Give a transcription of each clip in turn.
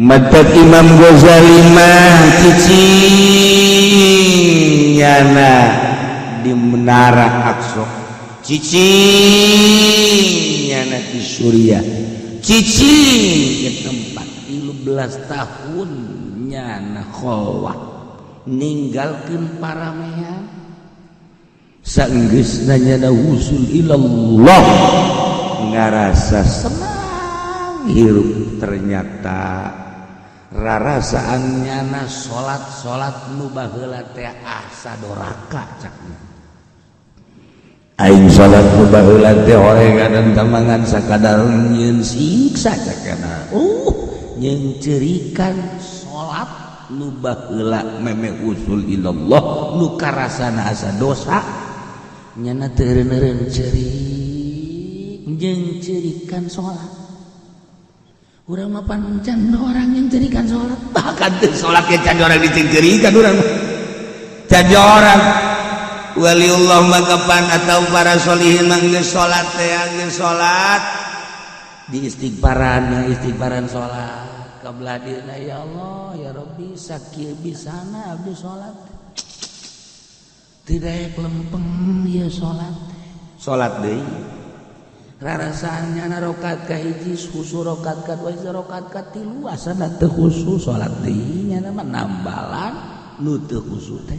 Matak Imam Ghazali mah cicing nyana di Menara Aqsa, cicing nyana di Suriah, cicing ke tempat 13 tahun nyana kholwah, ninggalkeun paramean. Saenggeusna nyana wusul ilallah, ngarasa senang hirup. Ternyata rarasaan nyana salat-salat nu baheula teh asa doraka. Cakna, aing salat nu baheula teh horengan tamangan sakadar nyieun siksa. Cakna, nyengcerikan salat nu baheula meme usul ilallah, nu karasana asa dosa, nyana teu eureun ceurik nyengcerikan salat. Urang mah pan can orang yang cerikan salat, bahkan teu salat ge can orang dicengcerikan. Urang mah can orang waliullah mah kapan atau para solihin mah geus salat teh, geus salat di istighfaran, istighfaran salat kabelah dirina, "Ya Allah, ya Rabbi, sakieu bisana abdi salat, tidak lempeng ya salat." Salat deui, rarasaannya na rokat ka hiji khusu, rokat ka dua, rokat ka tilu asana teu khusu. Salat deui, nya mah nambalan nu teu khusu teh.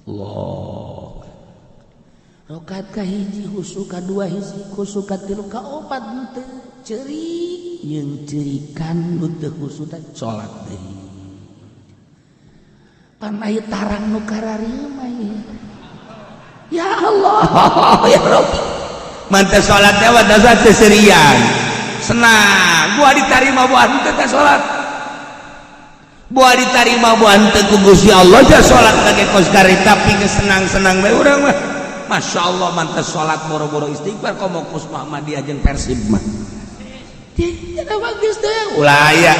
Allah, rokat ka hiji khusu, ka dua hiji khusu, ka tilu, ka opat teu, ceurik jeung cerikan nu teu khusu teh. Salat deui, pan aya tarang nu kararieu mah. Ya Allah, ya Rabbi, mantap salatnya wa dasar seserian senang. Gua diterima buah henteu teh salat, buah diterima buah henteu ku Gusti Allah ja salat lagi kos kari, tapi senang-senang bae urang mah. Masya Allah, mantap salat boro-boro istighfar, komo kos Muhammadiyah jeung Persib mah. Tidak bagus deh, ulah aya,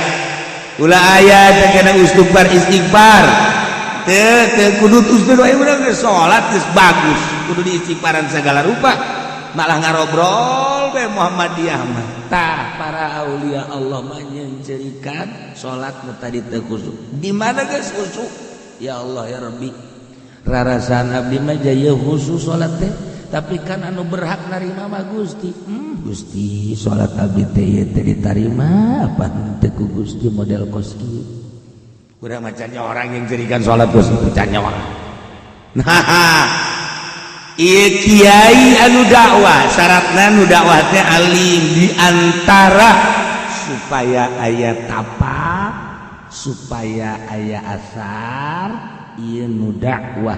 ulah aya teh kena istighfar istighfar teu teu kudu terus wae. Urang geus salat geus bagus, kudu diistighfaran segala rupa, malah ngarobrol be Muhammadiyah mah. Tah, para aulia Allah mah nyencerikan salat nu tadi teu khusyuk. Di mana geus khusyuk? "Ya Allah, ya Rabbi, rarasaan abdi mah jaya khusyuk salat teh, tapi kan anu berhak narima mah Gusti. Gusti, salat abdi teh ieu teh ditarima apa henteu ku Gusti model kos kieu?" Urang mah orang yang jerikan salat kos can orang. Nah, ieu kiai anu dakwah, syaratna nu dakwah teh alim. Di antara supaya aya tapak, supaya aya asar, ieu nu dakwah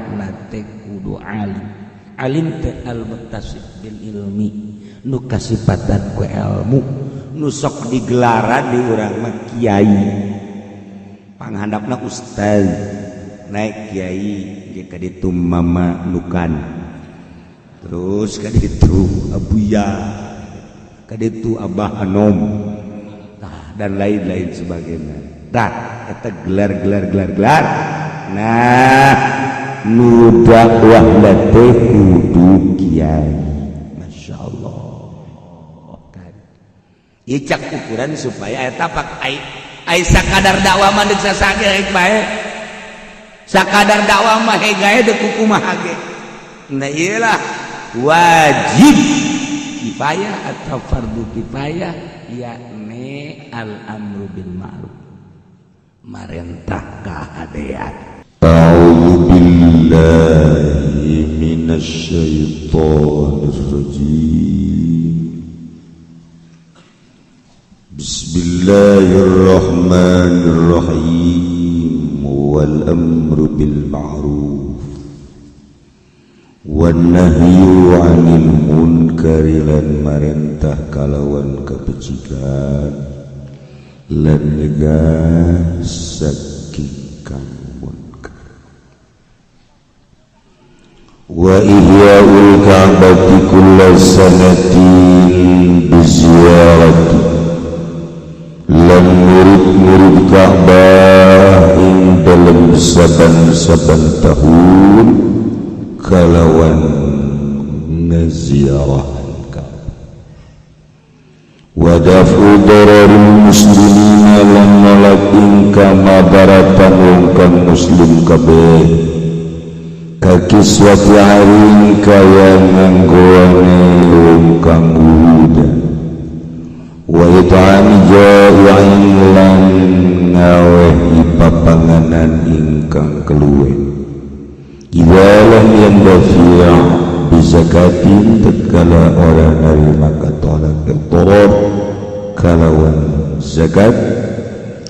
teh kudu alim. Alim teh al muttasif bil ilmi, nu kasipatan ku ilmu, nu sok digelaran di urang mah kiai, panghandapna ustaz, naik kiai ge ka ditu mama nukan, terus ka ditu abuya, ka ditu abah anom, nah, dan lain-lain sebagainya. Tah, eta gelar gelar gelar gelar. Nah, nu dakwah teh kudu kiai. Masya Allah kan icak ukuran supaya eta pak ai ai sakadar dakwah mah deuk sasage rek bae, sakadar dakwah mah hegae deuk kumaha ge. Nah, iyalah wajib kifayah atau fardu kifayah, yakni al amru bil ma'ruf, marentah kahadean. A'udzu billahi minasyaitonir rajim. Bismillahirrahmanirrahim. Wal amru bil ma'ruf wan nahyu 'anil munkari, lan marentah kalawan kabecikan lan nyegah saking kang munkar. Wa ihya'ul ka'bati kulla sanatin biziyarati, lan murid-murid Ka'bah ing dalem saban-saban tahun kalawan ngaziarahan Ka'bah. Wa dafu dararil muslimina lan nolak ing kamadaratan wong kang muslim kabeh kakiswati harin kaya nganggoane wong kang wuda wa it'ami ja'i'in lan ngawehi papanganan ingkang keluwe idza lam yandafi' bizakatin tatkala ora narima katolak toror kalawan zakat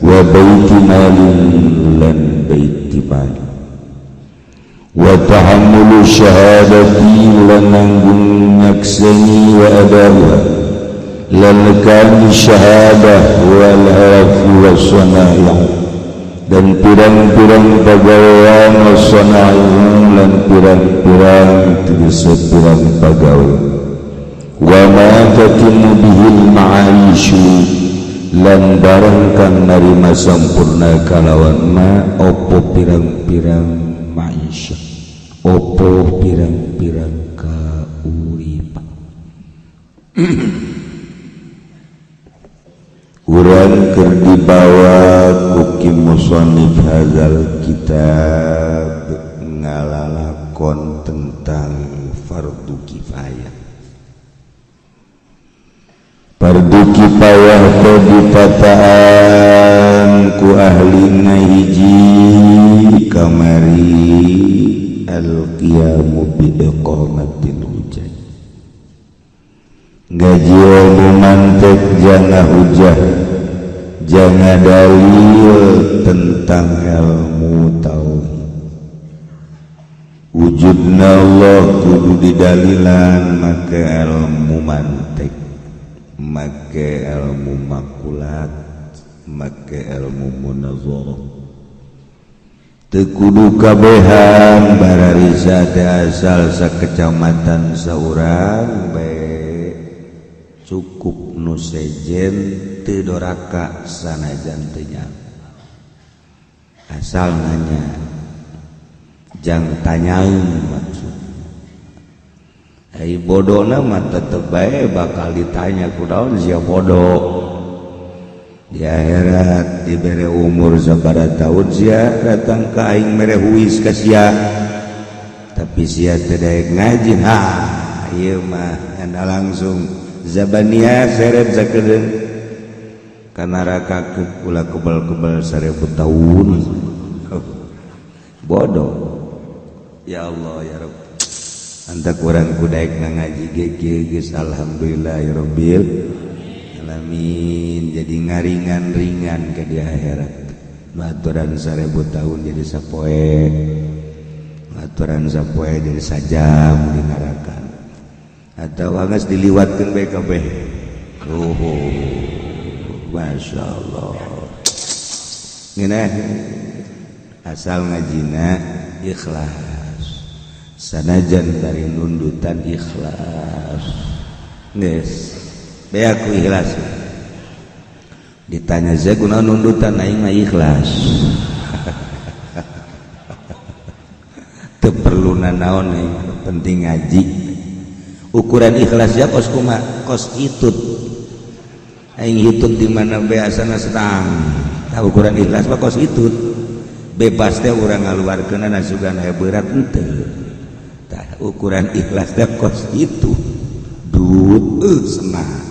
wa baiti malin lan baiti mal wa tahammulu syahadati lan nanggung nyakseni wa adawa lan nekani syahadah wal harafi wa sana'i dan pirang-pirang pagawean wa sana'i lan pirang-pirang tegese pirang pagawe wa ma tatimmu bihil ma'aishu lan barang kang narima sampurna kalawan ma opo pirang-pirang maisha opo pirang-pirang kauripan. Urang keur dibawa ku ki musannif hadzal kitab ngalalakon tentang fardu kifayah. Fardu kifayah teh ditataan ku ahlina hiji kamari al-qiyamu bi iqamatil hujjah. Gaji ilmu mantek jangan hujah, jangan dalil tentang ilmu tauhid. Wujudna Allah kudu didalilan make ilmu mantek, make ilmu makulat, make ilmu munazarah. Teu kudu kabehan bararisa teh asal sakecamatan saurang bae cukup nu sejen teu doraka sanajan teu nyaho. Asal nanya jang tanyaeun maksud. Ai bodona mah tetep bae bakal ditanya kunaon sia bodoh. Di akhirat dibere umur sabaraha tahun sia datang ka aing mere huis ka sia. Tapi sia teu daek ngaji, ha ieu mah anda langsung zabania seret sakedeung ka neraka ulah kebal-kebal 1000 tahun. Bodoh. Ya Allah ya Rabb. Anta kurang kudaek ngaji ge geus alhamdulillah ya rabbil alamin. Jadi ngaringan-ringan ke di akhirat. Baturan 1000 tahun jadi sapoe. Baturan sapoe jadi sajam di neraka. Atau geus diliwatkeun bae kabeh. Oh, Masya Allah. Ngeunah asal ngajina ikhlas. Sanajan dari nundutan ikhlas. Geus, bae aku ikhlas. Ditanya saya kunaon nundutan aing mah ikhlas. Teu perlu nanaon aing, penting ngaji. Ukuran ikhlas ya kos kumaha? Kos hitut. Aing hitut di mana bae asana sedang. Tah ukuran ikhlas mah kos hitut. Bebas teh urang ngaluarkeunana sugan aya berat henteu. Tah ukuran ikhlas teh kos itu. Dut senang.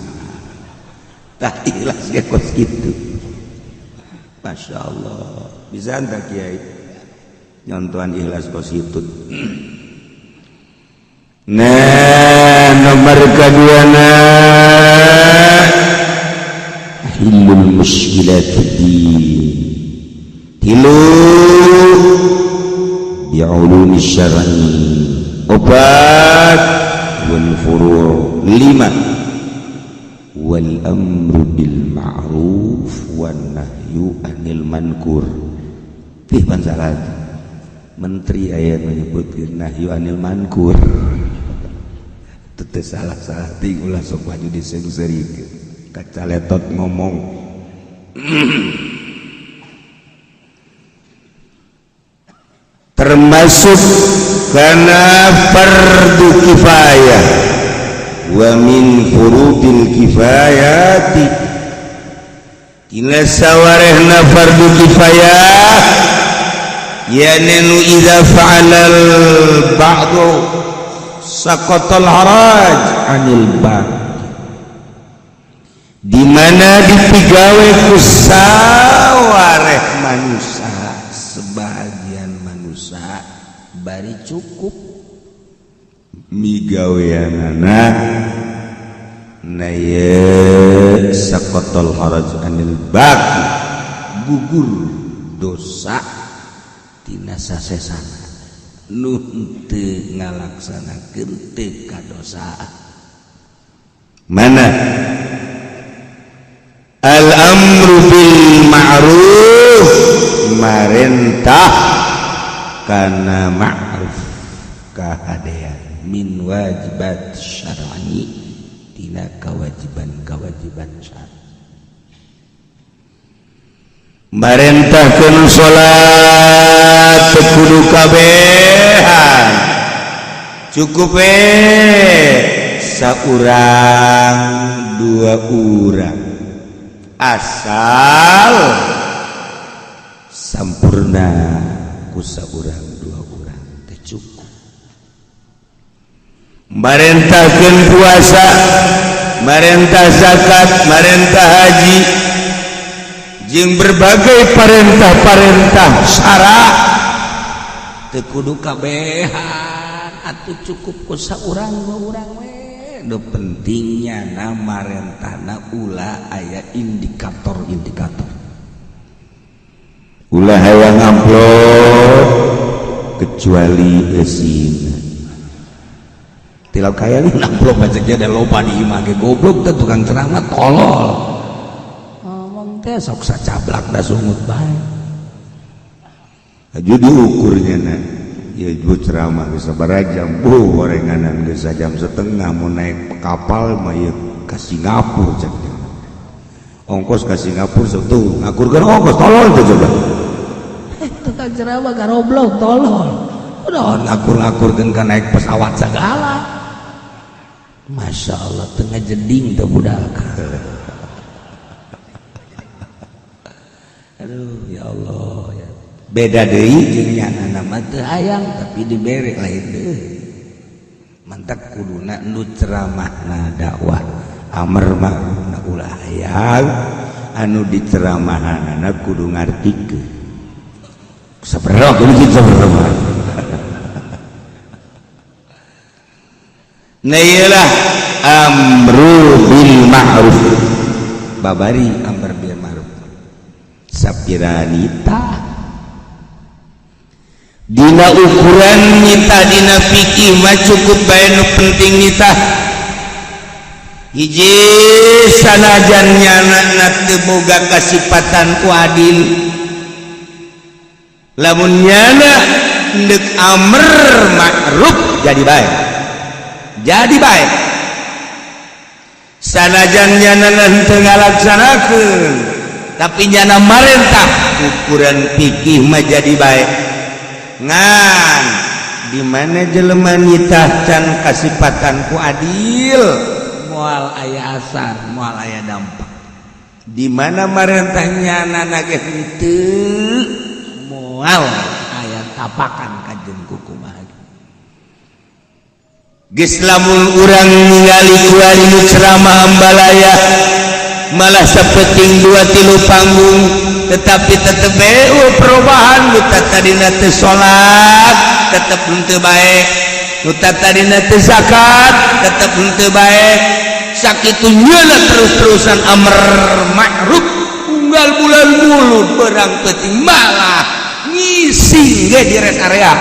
Tah ikhlas ge kos kitu. Masya Allah. Bisa entah kiai nyontohan ikhlas kos hitut. Nah, nomor kedua na hilul musykilat din. Tilu bi'ulumi syar'i. Opat wal furu'. Lima wal amru bil ma'ruf wan nahyu anil mankur. Tih pansalat menteri aya menyebutkeun nahyu anil mankur. Teu salah-salah ting ulah sok maju diseungseurikeun. Kacaletot ngomong. Termasuk karena fardu kifayah Wa min furudil kifayati, tina sawarehna fardu kifayah, ya nu idza fa'alal ba'du saqatal haraj anil baqi, di mana dipigawe ku sawareh manusia, sebagian manusia bari cukup migaweanana, na ye saqatal haraj anil baqi, gugur dosa tina sasesana nu teu ngalaksanakeun teu kadosaan. Mana al-amru bil ma'ruf, marentah kana ma'ruf kahadean, min wajibat syar'i, tina kewajiban-kewajiban syar'i. Marentahkeun salat teu kudu kabehan, cukup we saurang dua urang, asal sampurna ku saurang dua urang teh cukup. Marentahkeun puasa, marentah zakat, marentah haji, jeung berbagai parentah-parentah syara teu kudu kabehan atuh, cukup ku saurang dua urang we. Nu pentingnya na marentahna ulah aya indikator-indikator, ulah hayang amplop kecuali eusina tilap kaya ni amplop aja ada loba di imah ge goblok teh tukang ceramah tolol ngomong teh sok sacablak da sungut bae. Aju diukurnya na ya ibu ceramah geus sabaraha jam, bu gorenganan geus sajam setengah, mau naik kapal mah ieu ka Singapura cek ongkos ka Singapura tuh ngakurkeun ongkos tolol teh coba. Tukang ceramah garoblok tolol udah ngakur-ngakurkeun ka naik pesawat segala. Masya Allah tengah jeding teh budak. Aduh ya Allah ya. Beda deui jeung nyana mah teu hayang tapi dibere lain deui. Mantak kuduna nu ceramahna dakwah amar ma'ruf ulah hayang, anu diceramahanana kudu ngartikeun. Sabaraha kudu sabaraha. Nah iyalah amru bil ma'ruf, babari amr bil ma'ruf sapira nita dina ukuran nita dina fikih mah cukup bae nu penting nita hiji sanajan nyana teu boga kasipatan ku adil, lamun nyana ndek amr ma'ruf jadi bae, jadi baik. Sanajan nyana henteu ngalaksanakeun tapi nyana marentah ukuran fikih mah jadi baik. Ngan di mana jelema nitah can kasipatan ku adil moal aya asar, moal aya dampak. Di mana marentah nyana ge henteu moal aya tapakan kajeun kukumaha. Geus lamun urang ningali kuari nu ceramah ambalaya malah sapeting dua tilu panggung tetapi tetep eueuh perubahan. Nu tadina teu salat tetep henteu bae, nu tadina teu zakat tetep henteu bae, sakitu nyeuna terus-terusan amr ma'ruf unggal bulan mulut berang peuting malah ngising ge di rest area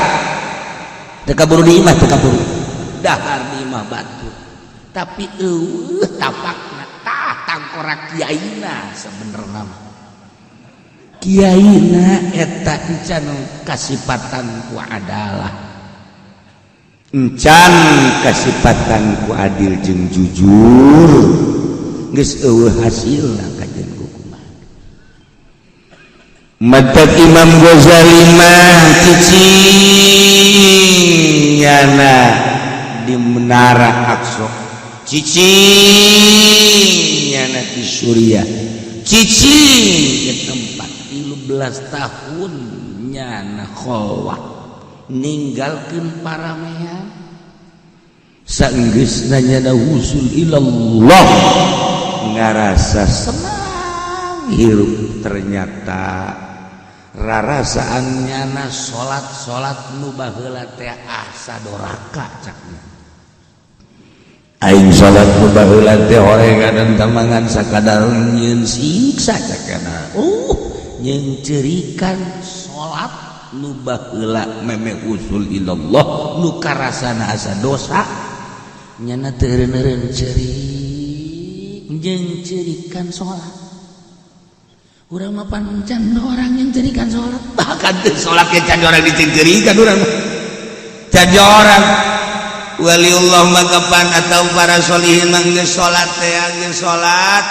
teu kaburu di imah, teu kaburu dahar di imah batu tapi eueuh tapakna tah tangkorak kiaina sebenarna mah kiaina eta encan kasipatan ku adalah, encan kasipatan ku adil jeung jujur, geus eueuh hasilna kajeun kukumaha. Matak Imam Ghazali mah cicing nyana di Menara Aqsa, Cicing nyana di Suriah, cicing ke tempat 13 tahun nyana kholwah, ninggalkeun paramean. Saenggeusna nyana wusul ilallah, ngarasa senang hirup. Ternyata rarasaan nyana salat-salat nu baheula teh asa doraka cakna. Aing salat nu baheula teh horengan tamangan sakadar nyieun siksa cakna. Nyeungceurikan salat nu baheula meme usul ilallah nu karasana asa dosa nyana teu eureun ceurik nyeungceurikan salat. Urang mah pan can orang yang cerikan salat, bahkan teu salat ge can orang dicengcerikan urang mah. Can orang waliullah makapan atau para solihin mah geus salat teh, geus salat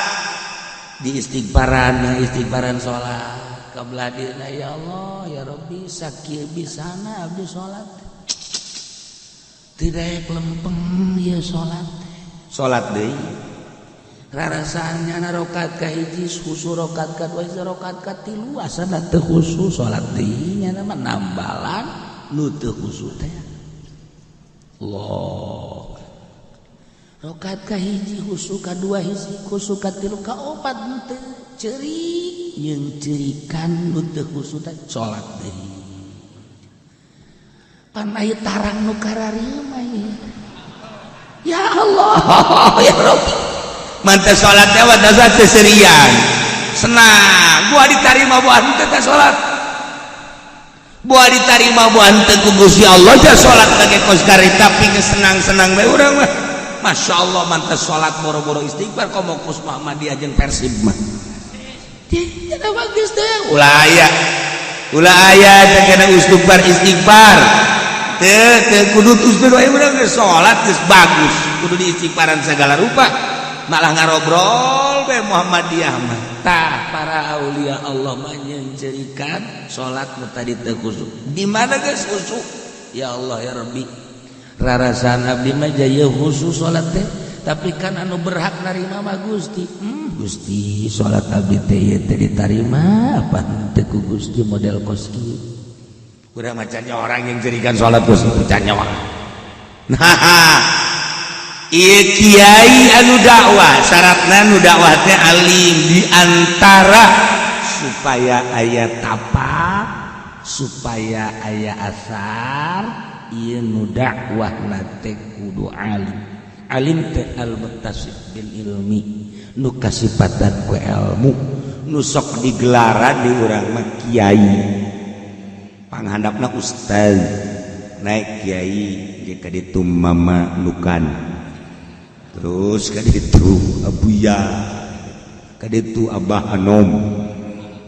di istighfaran, istighfaran salat kabelah dirina, "Ya Allah, ya Rabbi, sakieu bisana abdi salat, tidak lempeng ya salat." Salat deui, rarasaannya na rokat ka hiji khusu, rokat ka dua, rokat ka tilu asana teu khusu, salat deui. Nya mah nambalan nu teu khusu teh. Allah, rokat ka hiji khusu, ka dua hiji khusu, ka tilu, ka opat teu, ceurik nyeungceurikan nu teu khusu teh, salat deui. Pan aya tarang nu kararieu mah. Ya Allah, ya Rabbi, mantap salatnya wadah seserian senang gua diterima buah henteu teh salat, buah diterima buah henteu ku Gusti Allah ja salat kage kos kari, tapi senang-senang bae urang mah. Masya Allah, mantap salat boro-boro istighfar, komo kos Muhammadiyah jeung Persib mah. Tidak bagus teh, ulah aya, ulah aya teh kana istighfar istighfar teu teu kudu istighfar. Urang geus salat geus bagus, kudu diistighfaran segala rupa, malah ngarobrol be Muhammadiyah mah. Tah, para aulia Allah mah nyeungceurikan salat nu tadi teu khusyuk. Di mana geus khusyuk, "Ya Allah, ya Rabbi, rarasaan abdi mah jaya khusyuk salat teh, tapi kan anu berhak narima mah Gusti. Gusti, salat abdi teh ieu teh ditarima apa henteu ku Gusti model kos kieu?" Urang mah orang yang jerikan salat kos kieu orang. Nah, ieu kiai anu dakwah, syaratna nu dakwah teh alim, diantara supaya aya tapak, supaya aya asar. Ieu nu dakwah teh kudu alim. Alim teh al muttasif bil ilmi, nu kasipatan ku ilmu, nu sok digelaran di urang mah kiai, panghandapna ustaz, naik kiai ge ka ditu mama nukan, terus ka ditu abuya, ka ditu abah anom,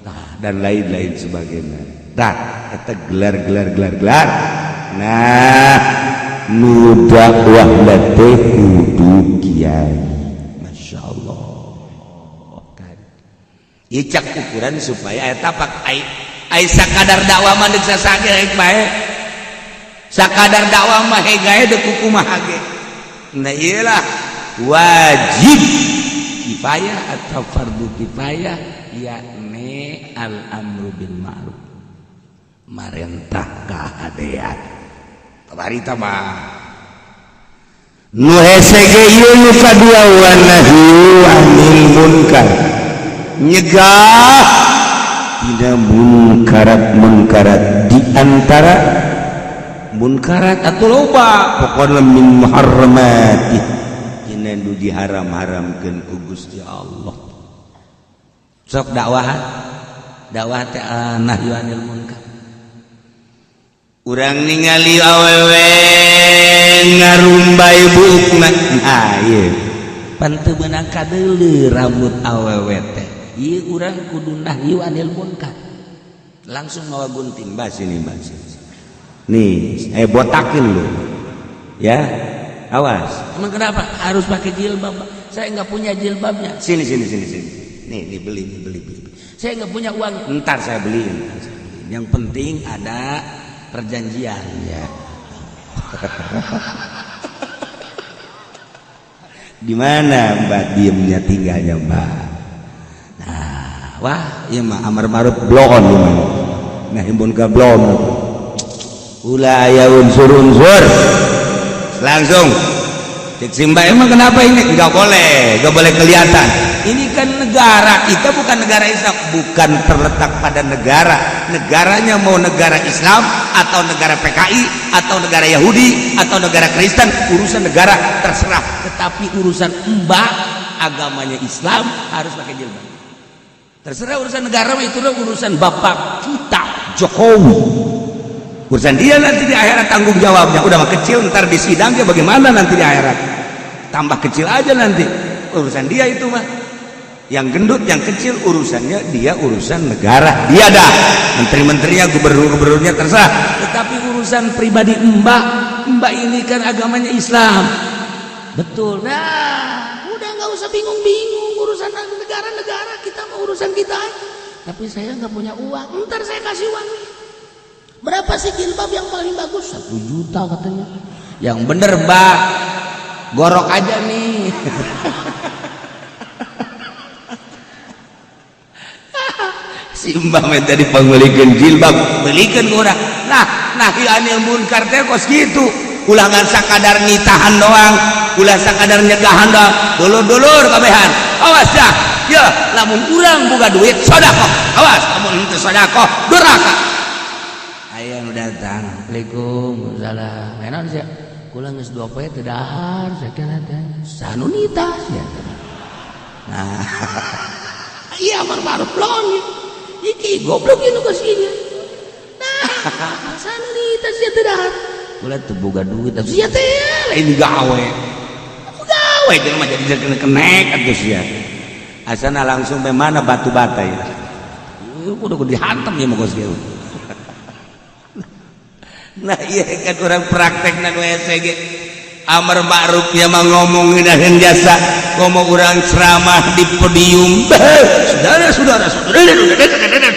nah, dan lain-lain sebagainya. Tah, eta gelar gelar gelar gelar. Nah, nu dakwah teh kudu kiai. Masya Allah kan ieu cak ukuran supaya aya tapak. Ai ai sakadar dakwah mah deuk sasage rek bae, sakadar dakwah mah hegae deuk kumaha ge. Nah, iyalah wajib kifayah atau fardu kifayah, yakni al amru bil ma'ruf, marentah kahadean. Kamari mah nu hese ge ieu. Nu kadua, wa nahyu anil munkar, nyegah tidak munkarat. Munkarat di antara munkarat atau loba pokoknya min muharramati, tina nu diharam-haramkeun ku Gusti Allah. Sok dakwah, dakwah teh nahyu anil munkar. Urang ningali awewe ngarumbay buukna, nah ieu pan teu meunang kadeuleu rambut awewe teh. Ieu urang kudu nahyu anil munkar, langsung mawa gunting. Mbak, sini, Mbak, sini. Nih, botakin lu ya, awas. Emang kenapa harus pakai jilbab? Saya nggak punya jilbabnya. Sini, sini, sini, sini. Nih, nih, beli, nih, beli, beli. Saya nggak punya uang. Ntar saya beliin, ntar saya beliin. Yang penting ada perjanjian ya. Di mana Mbak diemnya, tinggalnya, Mbak? Nah, wah, iya mah amar ma'ruf bloon di mana. Nah, himpun ke bloon. Ulah aya unsur-unsur. Langsung cek si Mbak, emang kenapa ini? Nggak boleh kelihatan. Ini kan negara kita, bukan negara Islam. Bukan terletak pada negara. Negaranya mau negara Islam atau negara PKI atau negara Yahudi atau negara Kristen, urusan negara terserah. Tetapi urusan Mbak agamanya Islam harus pakai jilbab. Terserah urusan negara, itu urusan bapak kita Jokowi. Urusan dia nanti di akhirat tanggung jawabnya. Udah mah kecil, ntar di sidang dia bagaimana nanti di akhirat. Tambah kecil aja nanti. Urusan dia itu mah. Yang gendut, yang kecil urusannya dia, urusan negara. Dia dah. Menteri-menterinya, gubernur-gubernurnya terserah. Tetapi urusan pribadi Mbak, Mbak ini kan agamanya Islam. Betul. Nah, udah nggak usah bingung-bingung urusan negara-negara, kita mau urusan kita aja. Tapi saya nggak punya uang. Ntar saya kasih uang. Berapa sih jilbab yang paling bagus? 1 juta katanya. Yang bener, Mbak. Gorok aja nih. Si Mbak minta dipangmelikeun jilbab, belikeun ku urang. Nah, nahi anil munkar teh kos kitu. Ulah ngan sakadar nitahan doang, ulah sakadar nyegahan doang. Dulur-dulur kabehan. Awas dah. Ya, lamun urang boga duit sedekah. Awas lamun henteu sedekah duraka. Aya nu datang. Assalamualaikum. Salam. Enak sih. Kula geus 2 poe teu dahar, sakieu teh. Sanunita sia. Nah, iya amar ma'ruf lon. Iki goblok ieu nu geus ieu. Nah, sanunita sia teu dahar. Kula teu boga duit atuh. Sia teh lain gawe. Gawe jelema jadi kenek atuh sia. Asana langsung be mana batu bata ya. Udah kudu dihantam ya mah kos kieu. Nah, iya kan orang praktek na nu hese ge. Amar ma'ruf ya mah ngomong ngeunaheun jasa, ngomong urang ceramah di podium. Saudara-saudara, saudara,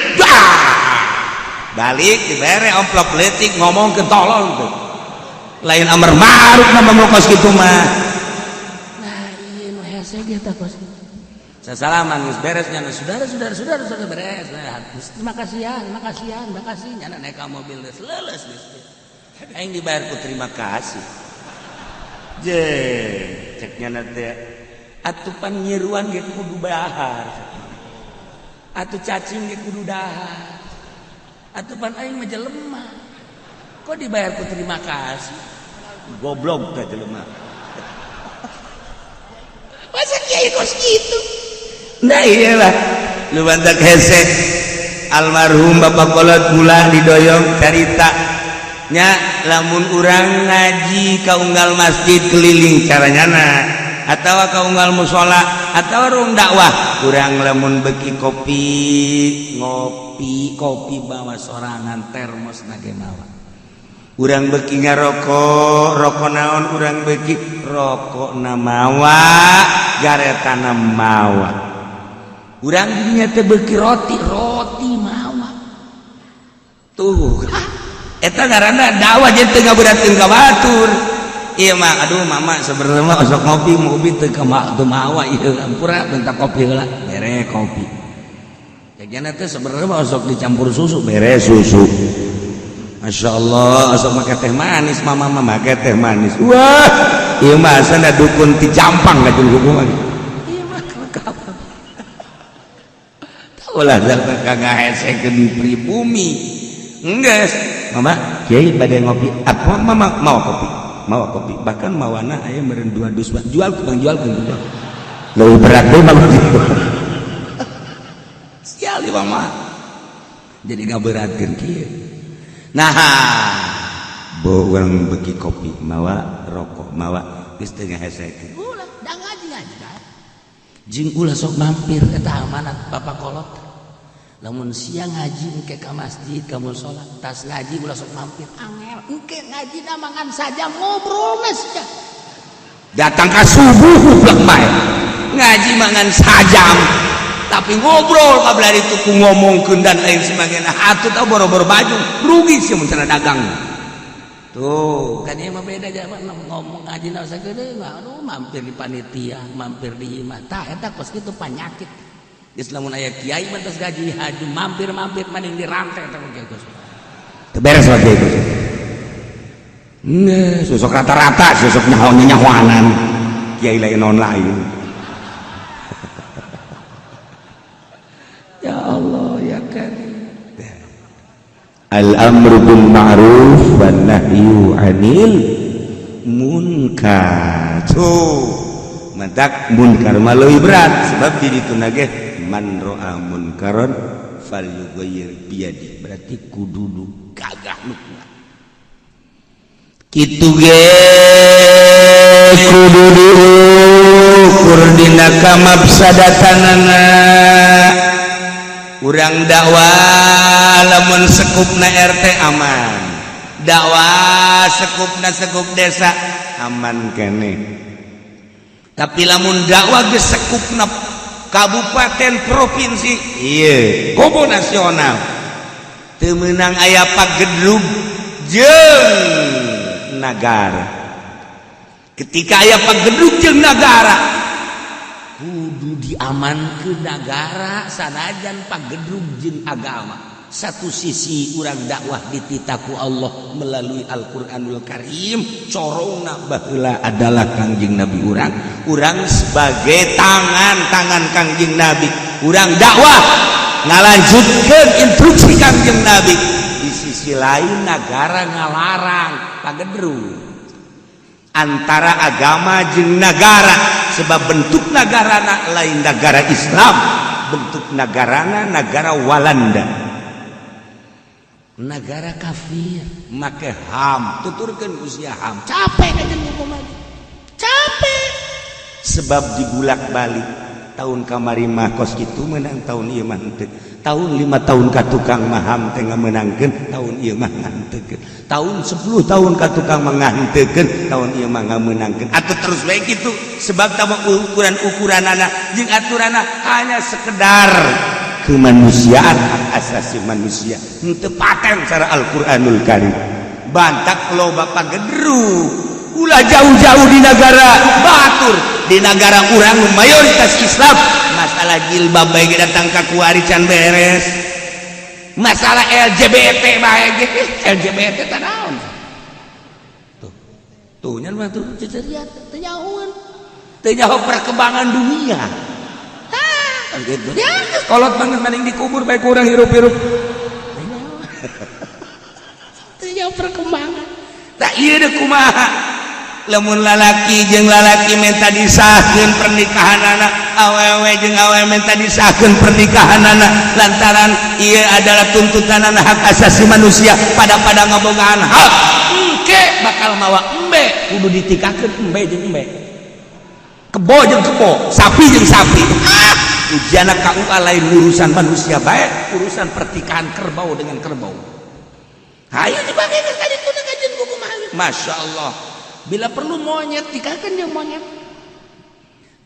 balik dibere amplop leutik, ngomong ke tolol tuh. Lain amar ma'ruf nama mau kos kitu mah. Nah, iya nu hese ge tah kos kitu. Sasalaman geus beres nya, saudara, saudara, saudara, saudara, beres. Nah, terima kasih ya, terima kasih ya, terima kasih. Nyana naik ka mobil geus leuleus geus. Aing dibayar ku terima kasih. Je, cek nyana teh atupan nyiruan ge kudu dahar. Atuh cacing ge kudu dahar. Atupan aing mah jelema. Kok dibayar ku terima kasih? Goblok teh jelema. Masa kiai kos kitu? Nah, iyalah lu bantak hese. Almarhum Bapak Kolot gula didoyong carita nya, lamun urang ngaji ka unggal masjid keliling caranya na atau ka unggal musola atau ruang dakwah, urang lamun beki kopi, ngopi, kopi bawa sorangan, termos nage mawa. Urang beki ngarokok, rokok naon, urang beki rokok na mawa, garetana mawa. Urang dinya teh beki roti, roti mawa. Tuh, eta ngaranna dakwah jeung teu ngaberatkeun ka batur. Ieu mah aduh mama, sebenarnya mah osok ngopi, ngopi teu ka teu mawa ieu, ampura, minta kopi heula, bere kopi. Jadinya teh sebenarnya mah osok dicampur susu, bere susu. Masya Allah, osok make teh manis, mama mah make teh manis. Wah, ieu mah asana dukun ti Jampang ngajul hukuman. Ieu mah lengkap. Ulah ngahesekeun pribumi. Enggeus, mama, kiai bade ngopi. Apa mama mau kopi? Mau kopi. Bahkan mawana aya meureun 2 dus. Jual ke bang, jual ke jual. Leuwih berat deui mah. Sial di mama. Jadi ngaberatkeun kieu. Nah, bawa urang beki kopi, mawa rokok, mawa geus teu ngahesekeun. Ulah, da ngaji ngaji bae. Jeung ulah sok mampir, eta amanat Bapak Kolot. Lamun siang ngaji engke ka masjid, ka musola, tas ngaji ulah sok mampir. Angel, engke ngaji na mangan saja ngobrol sia. Datang ka subuh goblok bae. Ngaji mangan sajam. Tapi ngobrol kabla itu ku ngomongkeun dan lain sebagainya. Atuh tah boro-boro baju, rugi sih mun cenah dagang. Tuh Kan ieu mah beda zaman ngomong ngaji na sagede mah, aduh, mampir di panitia, mampir di imah. Tah, eta kos kitu panyakit. Geus lamun aya kiai mah tos gaji haju mampir-mampir, mending dirantai eta mah kiai kos. Teu beres lagi itu. Nggak, sosok rata-rata, sosok nyaho nyahoanan. Kiai lain non lain. Ya Allah ya Karim. Al-amru bil ma'ruf wan nahyu 'anil munkar. Tuh, matak munkar mah leuwih berat sebab di ditu ge man ra'a munkaran falyughayyir biyadi. Berarti kudu nu gagah nu kuat. Kitu ge kudu diukur dina kamafsadatanana. Urang dakwah lamun sekupna RT aman, dakwah sekupna sekup desa aman kene. Tapi lamun dakwah geus sekupna kabupaten, provinsi, iya, komo nasional, teu meunang aya pagedrug jeung nagara. Ketika aya pagedrug jeung nagara, kudu diamankeun nagara sanajan pagedrug jeung agama. Satu sisi urang dakwah dititaku Allah melalui Al-Qur'anul Karim, corongna baheula adalah Kangjeng Nabi. Urang urang sebagai tangan-tangan Kangjeng Nabi, urang dakwah ngalanjutkeun instruksi Kangjeng Nabi. Di sisi lain nagara ngalarang pagedrug antara agama jeung nagara, sebab bentuk nagarana lain negara Islam, bentuk nagarana negara Walanda, negara kafir. Make HAM, tuturkeun usia HAM. Capek aja hukum aja, capek. Sebab dibulak-balik, tahun kamari mah kos kitu menang, tahun ieu mah henteu. Tahun 5 tahun ka tukang mah HAM teh ngamenangkeun, tahun ieu mah ngantekeun. Tahun 10 tahun ka tukang mah ngantekeun, tahun ieu mah ngamenangkeun. Atau terus bae kitu, sebab tama ukuran-ukuranana jeung aturanna hanya sekedar kemanusiaan, hak asasi manusia, henteu paten cara Al-Qur'anul Karim. Bantak loba pagedrug. Ulah jauh-jauh di negara batur, di negara urang mayoritas Islam, masalah jilbab bae datang ka kuari can beres. Masalah LGBT bae ge, LGBT teh naon tuh tuh nya mah tuh cecerian teu nyahoeun, teu nyaho perkembangan dunia. Ah, gitu ya, kolot banget, mending dikubur bae kurang hirup-hirup. Teu nyaho perkembangan. Tak, ieu deh kumaha lamun lalaki jeung lalaki minta disahkeun pernikahan, anak awewe jeung awewe minta disahkeun pernikahan anak, lantaran ieu adalah tuntutan anak, hak asasi manusia, pada pada ngabogaan hak engke bakal mawa embe, kudu ditikakeun embe jeung embe, kebo jeung kebo, sapi jeung sapi. Ah, ujian KUA lain urusan manusia baik, urusan pertikahan kerbau dengan kerbau. Hayu dipakai tadi tuh ngajian buku. Masya Allah. Bila perlu monyet tikakeun jeung monyet.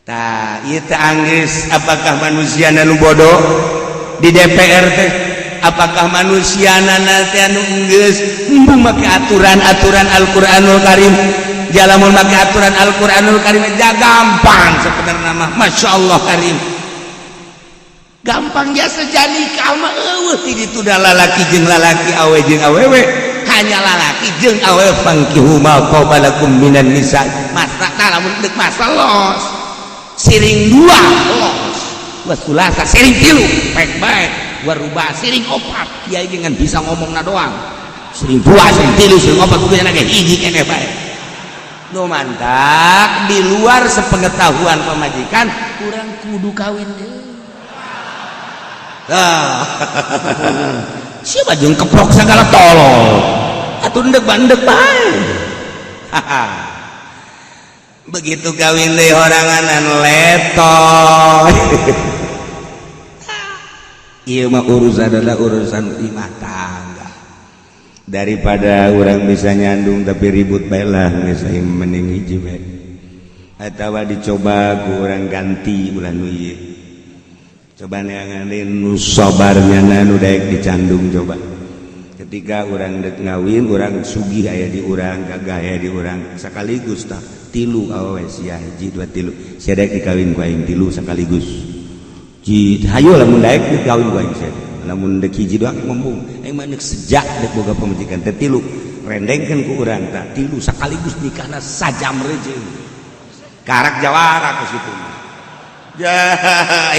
Tah, ieu teh anggeus apakah manusia nu bodoh di DPR teh? Apakah manusia nana teh anu geus embung make aturan-aturan Al-Qur'anul Karim? Jalamun make aturan Al-Qur'anul Karim ja gampang sebenarnya mah. Masya Allah Karim. Gampang ya, sejani mah eueuh ti ditu da lalaki jeung lalaki, awe jeung awewe, hanya lalaki jeung awewe. Fankihu ma thaba lakum minan nisa. Masa tah lamun deuk masa los siring dua los, wasulasa siring tilu pek bae, waruba siring opat. Kiai dengan bisa ngomongna doang, siring dua, siring tilu, siring opat, bukan ge hiji keneh bae. Nu mantak di luar sepengetahuan pamajikan kurang kudu kawin deui. Ah, siapa jeung keprok segala tolol atuh, ndek bandek bae. Begitu kawin deui horanganan letoy. Ieu mah urusan adalah urusan imah tangga. Daripada orang bisa nyandung tapi ribut bae lah, geus mending hiji bae atawa dicoba ku urang ganti ulah nu ieu. Coba neangan nu sabarnya, nu daek dicandung. Coba. Ketika urang dek ngawin, urang sugih aya di urang, gagah aya di urang, sekaligus tah tilu awewe sia, hiji, dua, tilu, sia daek dikawin ku aing tilu sekaligus. Ji hayu, lamun daek dikawin ku aing sia. Lamun dek hiji doang embung, aing mah deuk sejak dek boga pamajikan teh tilu, rendengkeun ku urang tah tilu sekaligus, nikahna sajam rejeung. Karak jawara ke situ. Ya,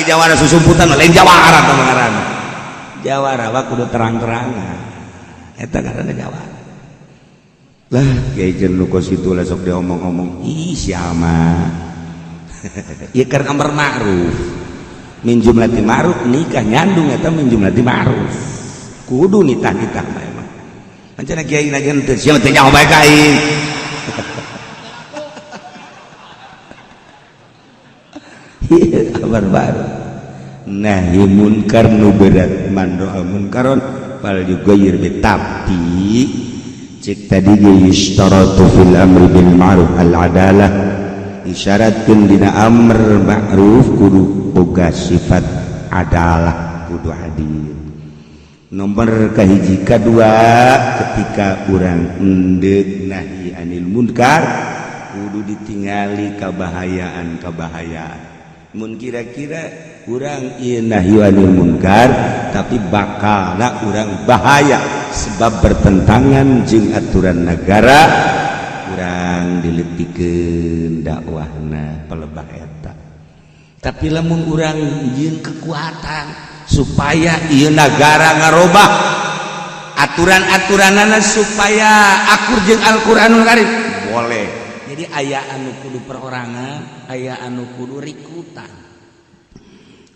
jawara susumputan lain jawara tah ngaranna. Jawara mah kudu terang-terangan. Eta ngaranna jawara. Lah, kiai jeung nu kos kitu lah sok diomong-omong. Ih, siapa? Ieu keur amar ma'ruf. Min jumlati ma'ruf nikah nyandung eta min jumlati ma'ruf. Kudu nitah-nitah mah emang. Ancana kiai na henteu, sia teh nyaho bae ka aing. Kabar baru nahi munkar nu berat, man ro'a munkaron fal yughayyir bi, tapi cek tadi ge yushtaratu fil amri bil ma'ruf al adalah, isyaratkeun dina amr ma'ruf kudu boga sifat adalah, kudu adil. Nomor kahiji. Kadua, ketika urang endek nahi anil munkar kudu ditingali kabahayaan kabahayaan. Mun kira-kira urang ieu nahi anil munkar tapi bakalna urang bahaya sebab bertentangan jeung aturan negara, urang diletikeun dakwahna pelebah eta. Tapi lamun urang jeung kekuatan supaya ieu negara ngarobah aturan-aturanana supaya akur jeung Al-Qur'anul Karim, boleh. Jadi aya anu kudu perorangan, aya anu kudu rikutan,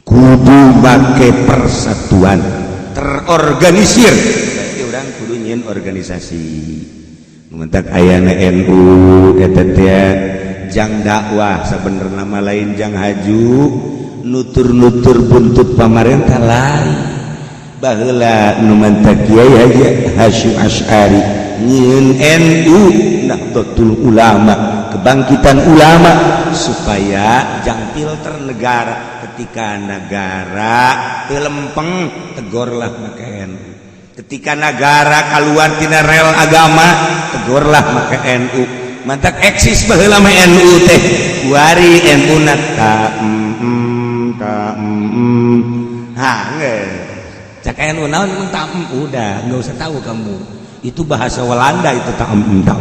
kudu make persatuan terorganisir. Berarti urang kudu nyieun organisasi. Mentak ayana NU eta teh jang dakwah, sabenerna mah lain jang haju nutur-nutur buntut pamarentah, lain. Baheula nu mantak Kiai Haji Hasyim Asy'ari nyieun NU, Nahdlatul Ulama, kebangkitan ulama, supaya jang filter negara. Ketika negara teu lempeng, tegorlah make NU. Ketika negara keluar tina rel agama, tegorlah make NU. Mantak eksis baheula mah NU teh. Kuari NU na ta ta ha geus cak NU naon emang ta udah nggak usah tahu kamu, itu bahasa Walanda itu ta ta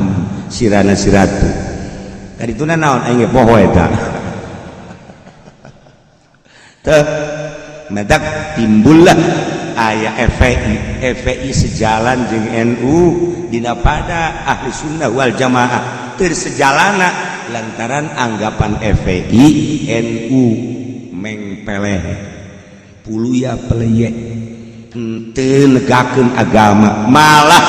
sirana siratu tadi itu. Naon aing ge poho eta teh. Mendak timbullah aya FPI. FPI sejalan jeung NU dina pada ahli sunnah wal jamaah teu sejalana lantaran anggapan FPI NU mengpeleh puluya peleye, henteu negakeun agama, malah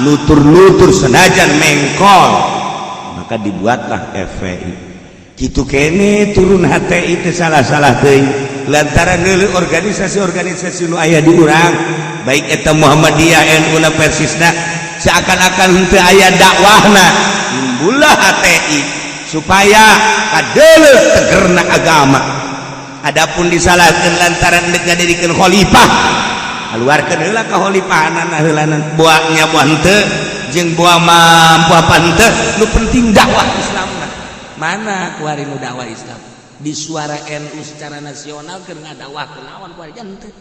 nutur-nutur senajan mengkol. Maka dibuatlah FPI. Gitu kene turun HTI itu salah-salah teuing lantaran neuleuh organisasi-organisasi nu aya di urang, baik eta Muhammadiyah, NU na, Persisna, seakan-akan henteu aya dakwahna. Timbullah HTI supaya kadeuleuh tegerna agama. Adapun disalahkeun lantaran deuk ngadirikan khalifah, keluarkeun heula kakhalifahanana heulana, buahnya buah henteu jeung buah mampu apa henteu, nu penting dakwah Islamna. Mana kuari nu dakwah Islam di suara NU secara nasional keur ngadakwah naon kuari? Henteu.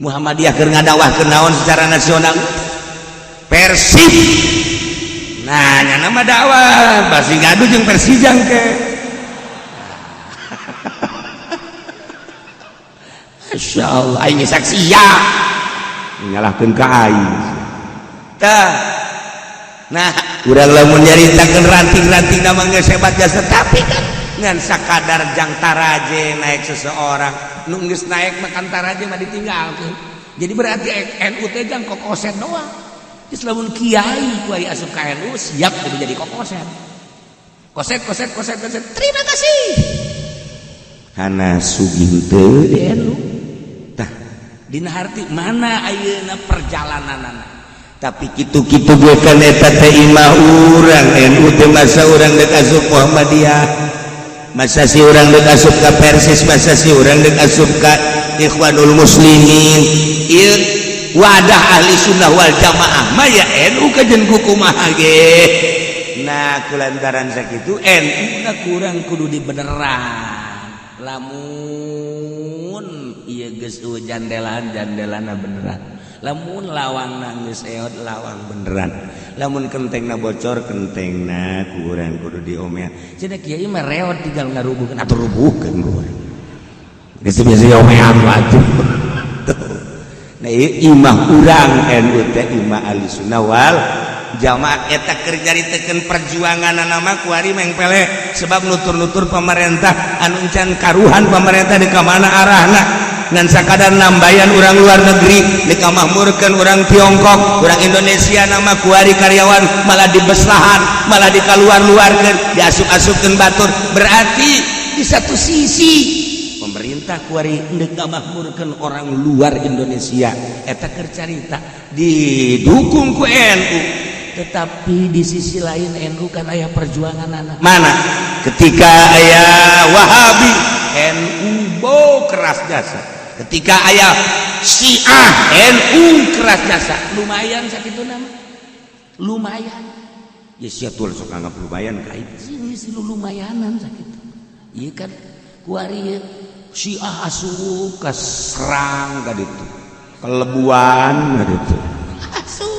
Muhammadiyah keur ngadakwah naon secara nasional? Persib, nah nya nama dakwah pasti ngadu jeung Persijang ke. Masya Allah, aing saksi ya nyalahkeun ka aing tah. Nah, urang lamun nyaritakeun ranting-ranting nama geus hebat jasa, tapi kan ngan sakadar jang taraje naik seseorang. Nu geus naik makan taraje mah ditinggalkeun. Jadi berarti NU teh jang kokosen doang. Geus lamun kiai ku aya asup ka NU siap kudu jadi kokosen, koset koset koset koset, terima kasih. Hana sugih teu di NU tah dina harti mana ayeuna perjalananana. Tapi kitu-kitu gue kan eta teh imah urang NU teh. Masa urang dek asup Muhammadiyah, masa si urang dek asup ka Persis, masa si urang dek asup ka Ikhwanul Muslimin, ieu Wadah ahli sunnah wal jamaah mah ya NU, kajen ku kumaha ge. Nah, kulantaran sakitu NU na kurang kudu dibeneran. Lamun ieu geus jandelaan, jandelana beneran. Lamun lawang geus eot, lawang beneran. Lamun kentengna bocor, kentengna kurang kudu diomean. Cenah kiai mah reot, tinggal ngarubuhkeun atuh, rubuhkeun urang geus biasa omean atuh. Nah, imah urang NU teh imah ahli sunnah wal jamaah. Eta keur nyaritakeun perjuangan nama kuari mengpele, sebab nutur-nutur pemerintah anu encan karuhan pemerintah di mana arahna, ngan sakadar nambayan orang luar negeri, dikamahmurkeun orang Tiongkok. Orang Indonesia nama kuari karyawan malah dibeslahan, malah dikaluar-luarkeun, diasup-asupkeun batur. Berarti di satu sisi pemerintah kuari ndek ngamahmurkeun orang luar Indonesia, eta keur carita didukung ku NU, Tetapi di sisi lain NU kan aya perjuangan anak. Mana ketika aya Wahabi, NU bo keras jasa. Ketika aya Syiah, NU keras jasa. Lumayan sakitu nama, lumayan. Ya sia tuh sok anggap lumayan kait. Sini sih lu lumayanan sakitu. Iya kan kuari Syiah asup ka Serang ka ditu, kelebuan ka ditu. Asup.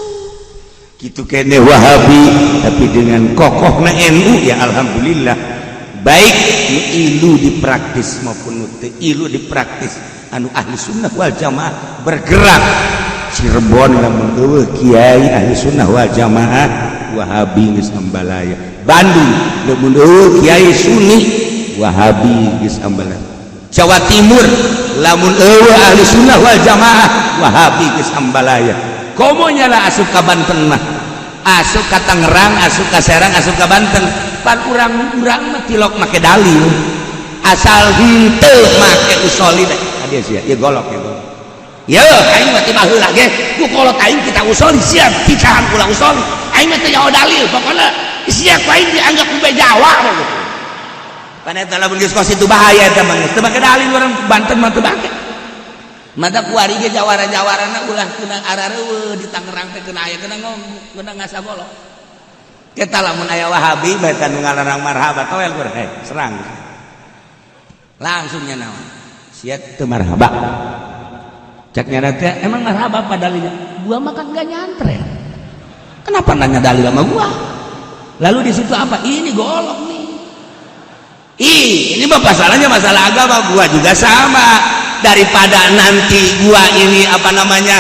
Gitu kene Wahabi, tapi dengan kokohna NU ya alhamdulillah, baik nu ilu dipraktis maupun nu teu ilu dipraktis, anu ahli sunnah wal jamaah bergerak. Cirebon lamun euweuh kiai ahli sunnah wal jamaah, Wahabi geus ambalaya. Bandung lamun euweuh kiai Sunni, Wahabi geus ambalaya. Jawa Timur lamun euweuh ahli sunnah wal jamaah, Wahabi geus ambalaya. Komo nyala asup ka Banten mah, asup ka Tangerang, asup ka Serang, asup ka Banten, pan urang-urang mah tilok make dalil, asal henteu make usoli teh sia sia ya golok, ya golok ya. Aing mah ti baheula ge ku kolot aing kita usoli, siap titahan kula usoli. Aing mah teu nyaho dalil, pokona sia ku aing dianggap ku Jawa mah gitu. Pan eta lamun geus kos itu bahaya eta mah, geus teu make dalil, urang Banten mah teu make. Mata kuari ge jawara-jawarana ulah kena arareuweuh di Tangerang teh, kena aya, kena ngom, kena ngasa golok. Kita lamun aya Wahabi bae nu ngalarang marhaba, toel kur heh serang. Langsung nya naon? Sia teu marhaba. Cak nyana teh emang marhaba apa dalilnya? Gua makan gak nyantren. Kenapa nanya dalil sama gua? Lalu di situ apa? Ini golok nih. Ih, ini mah masalahnya masalah agama, gua juga sama. Daripada nanti gua ini apa namanya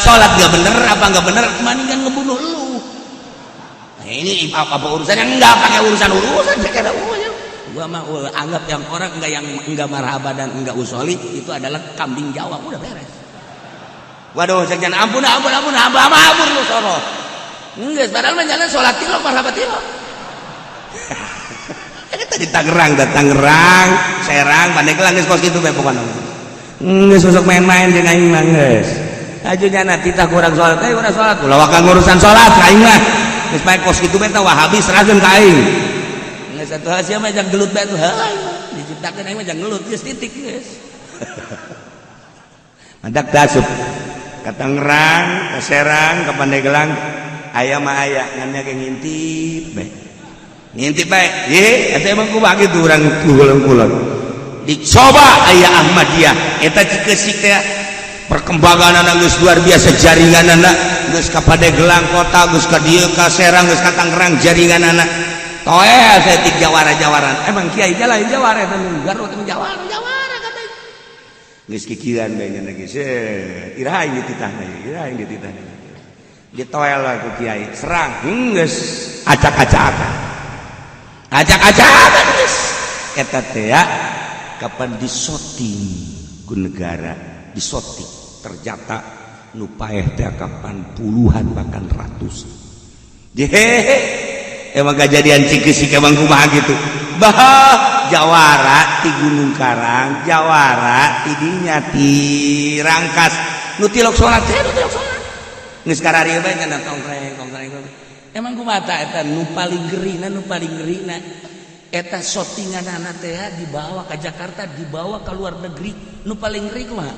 sholat gak bener apa nggak bener, mendingan ngebunuh lu. Nah, ini apa, apa urusannya? Enggak pakai urusan urusan, saya kira urusan. Gua mah anggap yang orang enggak, yang enggak marhaba dan enggak usoli itu adalah kambing Jawa, udah beres. Waduh, saya jangan, ampun ampun ampun ampun ampun, ampun lu soro. Enggak, padahal mah jalan sholat tilok, marhaba tilok. Tadi Tangerang, da Tangerang, Serang, Pandeglang geus kos kitu bae pokona. Geus sok main-main jeung aing mah geus. Aju nyana titah kurang salat, eh urang salat, ulah waka ngurusan salat ka aing mah. Geus bae kos kitu bae tah Wahabi serahkeun ka aing. Geus atuh sia mah jang gelut bae tuh. Heuh, diciptakeun aing mah jang gelut, geus titik geus. Mantak tasup ka Tangerang, ka Serang, ka Pandeglang, aya mah aya ngan ge ngintip bae. Ngintip bae. Ye, eta emang kumaha kitu urang kulon-kulon. Dicoba aya Ahmadiyah, eta Cikeusik teh perkembangan geus luar biasa, jaringanana geus ka Pandeglang kota, geus ka dieu, ka Serang, geus ka Tangerang jaringanana. Toel saya tik jawara-jawaran. Emang kiai lain jawara eta nu Garut emang jawara, Jawara katanya. Geus kikieuan bae nya geus. Iraha aing dititahna ieu, iraha aing dititahna. Ditoel lah ku kiai, serang, geus acak-acakan. Acak-acakan geus. Eta teh ya kapan disoting ku negara, disoting ternyata nu paeh teh kapan puluhan bahkan ratusan. Jehehe, emang kejadian Cikeusik emang kumaha gitu. Bah, jawara ti Gunung Karang, jawara ti dinya ti Rangkas, nu tilok salat teh, nu tilok salat. Geus kararieu bae nya tongkreng tongkreng. Emang kumaha eta nu paling gerina, nu paling gerina eta sotinganana teh dibawa ke Jakarta, dibawa ke luar negeri. Nu paling ngeri kumaha?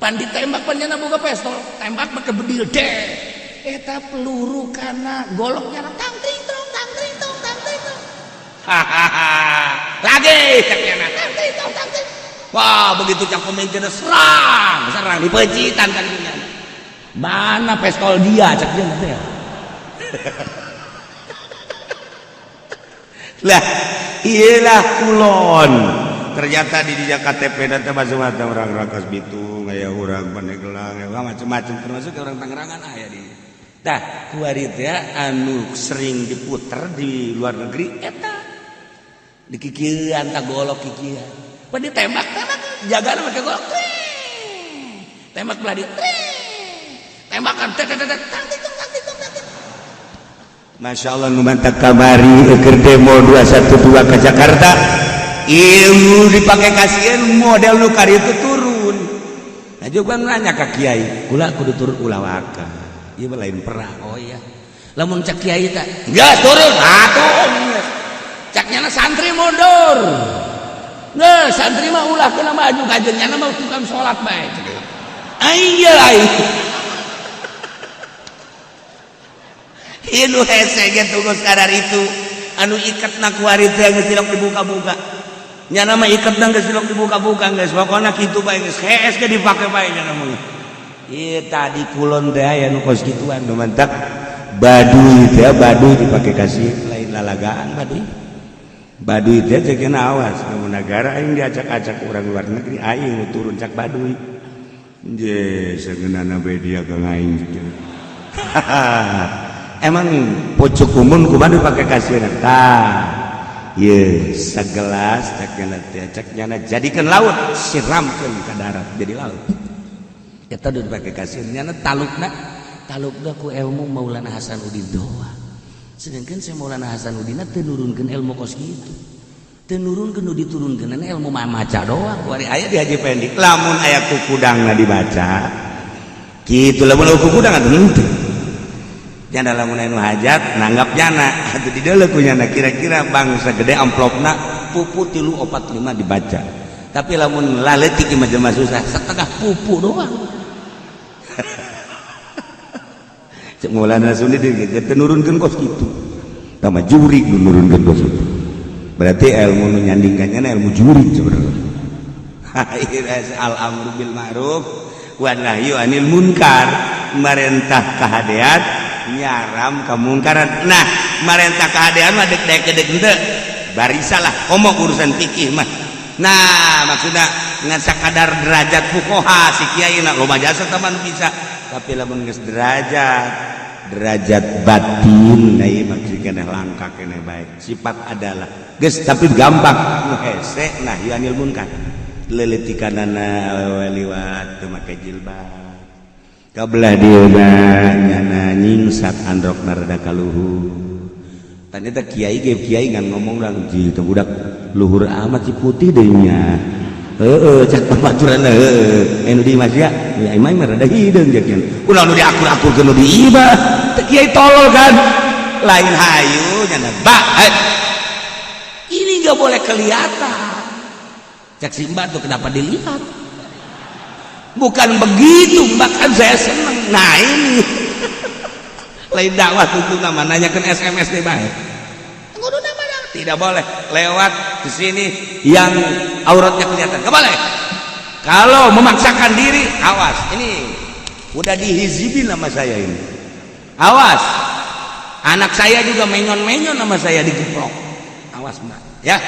Pan ditembak pan nyana boga pistol, tembak make bedil deh. Eta peluru kana goloknya tang ting tong tang ting tong tang ting tong. Hahaha. Lagi cek nyana tang ting tong tang ting. Wah, begitu cak pemimpinnya serang, serang dipecitan kan nyana. Mana pistol dia cek dia nanti ya. Lah, iyalah kulon. Ternyata di dia KTP nanti macam-macam orang Rangkas Bitung, aya orang Pandeglang, aya macam-macam termasuk orang Tangerangan aya di. Tah, kuari teh anu sering diputer di luar negeri eta. Dikikieuan tah golok kikieuan. Pan ditembak, tembak jagana make golok. Tembak belah dieu. Tembakan tet tet tet tang ting tong tang ting tong tang ting. Masya Allah nu mantak kamari keur demo 212 ke Jakarta. Ilmu dipakai kasihan model nu karitu turun. Nah juga nanya ka kiai, kula kudu turun ulah waka. Ieu mah lain perang. Oh iya. Lamun cak kiai teh geus turun, atuh. Cak nyana santri mundur. Geus santri mah ulah kena maju kajeun nyana mah tukang salat bae. Aing lain. Ieu nu hese ge tugas kadar itu anu iketna kuari teh geus tilok dibuka-buka. Nyana mah iketna geus tilok dibuka-buka geus pokona kitu bae geus hees ge dipake bae nyana mah. Ieu tadi kulon teh aya nu kos kituan nu mantak baduy teh baduy dipake kasih lain lalagaan baduy. Baduy teh ceukna awas lamun nagara aing diacak-acak urang luar negeri aing nu turun cak baduy. Je sageunana bae dia ka aing. Emang pucuk umun kumaha dipake kasieun tah. Ye segelas cak nyana teh cak nyana jadikeun laut siramkeun ka darat jadi laut. Eta udah dipake kasieun nyana talukna talukna ku ilmu Maulana Hasanuddin doang. Sedangkan saya Maulana Hasanuddin teu nurunkeun ilmu kos kitu. Teu nurunkeun nu diturunkeun ilmu maca doang. Kuari aya di Haji Pendi lamun aya kukudangna dibaca. Kitu lamun kukudang atuh henteu. Janda lamun anu hajat nanggap nyana atuh dideuleu ku nyana kira-kira bangsa gede amplopna pupu 3 4 5 dibaca. Tapi lamun laletik mah jelema susah setengah pupu doang. Cek Maulana Hasanuddin ge teu nurunkeun kos kitu. Tah mah jurig nu nurunkeun kos kitu. Berarti ilmu nu nyandingkan nyana ilmu jurig sebenarnya. Al amru bil ma'ruf wan nahyu anil munkar, marentah kahadean nyaram kemungkaran. Nah marentah kahadean mah dek dek dek henteu barisalah komo urusan fikih mah. Nah maksudna ngan sakadar derajat fuqaha si kiai na loba jasa teman bisa, tapi lamun geus derajat derajat batin nah ieu mah keneh langka keneh bae sifat adalah geus tapi gampang nu hese nahyu anil munkar leuletikanana awewe liwat teu make jilbab kabelah dieuna nyana nyingsat androkna rada kaluhur. Ternyata kiai ge kiai ngan ngomong lang ji teu budak luhur amat si putih deui nya. Heeh cak pamaturanna heeh anu di mas ya ya imah mah rada hideung jeung kieu. Ulah nu diakur-akurkeun nu di ibah. Teu kiai tolol kan. Lain hayu nyana ba. Ini enggak boleh kelihatan. Cak si mbak tuh kenapa dilihat? Bukan begitu, bahkan saya seneng. Nah ini lain dakwah tuntut nama nanyakan SMS deh baik. Tidak boleh lewat ke sini yang auratnya kelihatan. Nggak boleh. Kalau memaksakan diri, awas. Ini udah dihizibin sama saya ini. Awas. Anak saya juga menyon-menyon sama saya digeprok. Awas mbak. Ya.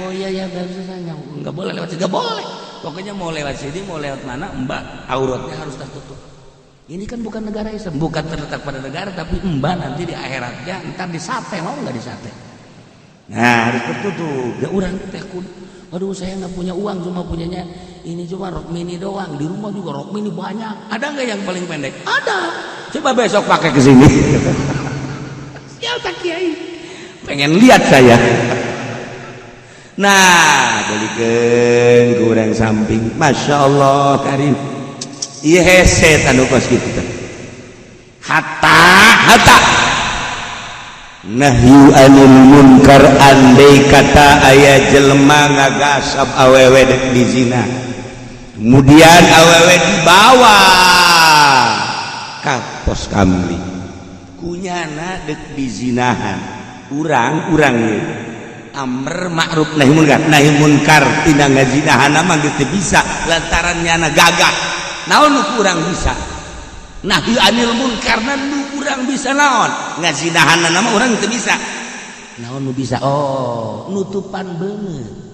Oh iya ya, nggak boleh lewat sini, nggak boleh. Pokoknya mau lewat sini, mau lewat mana, mbak auratnya harus tertutup. Ini kan bukan negara Islam, bukan terletak pada negara, tapi mbak nanti di akhiratnya ntar disate, mau nggak disate? Nah harus tertutup. Ya orang teh kun, aduh saya nggak punya uang, cuma punyanya ini cuma rok mini doang. Di rumah juga rok mini banyak. Ada nggak yang paling pendek? Ada. Coba besok pakai ke sini. Siapa kiai? Pengen lihat saya. Nah, balikeun ku urang samping. Masya Allah karim. Ieu hese tanu kos kitu teh. Hatta hatta nahyu anil munkar andai kata aya jelema ngagasap awewe dek dizina. Kemudian awewe dibawa ka pos kamli kunyana dek dizinahan. Urang urang ieu amr ma'ruf nahi munkar, nahi munkar tina ngazinahan mah geus teu bisa lantaran nyana gagah. Naon nu kurang bisa? Nahi anil munkar nu urang bisa naon? Ngazinahan mah urang teu bisa. Naon nu bisa? Oh, nutupan beungeut.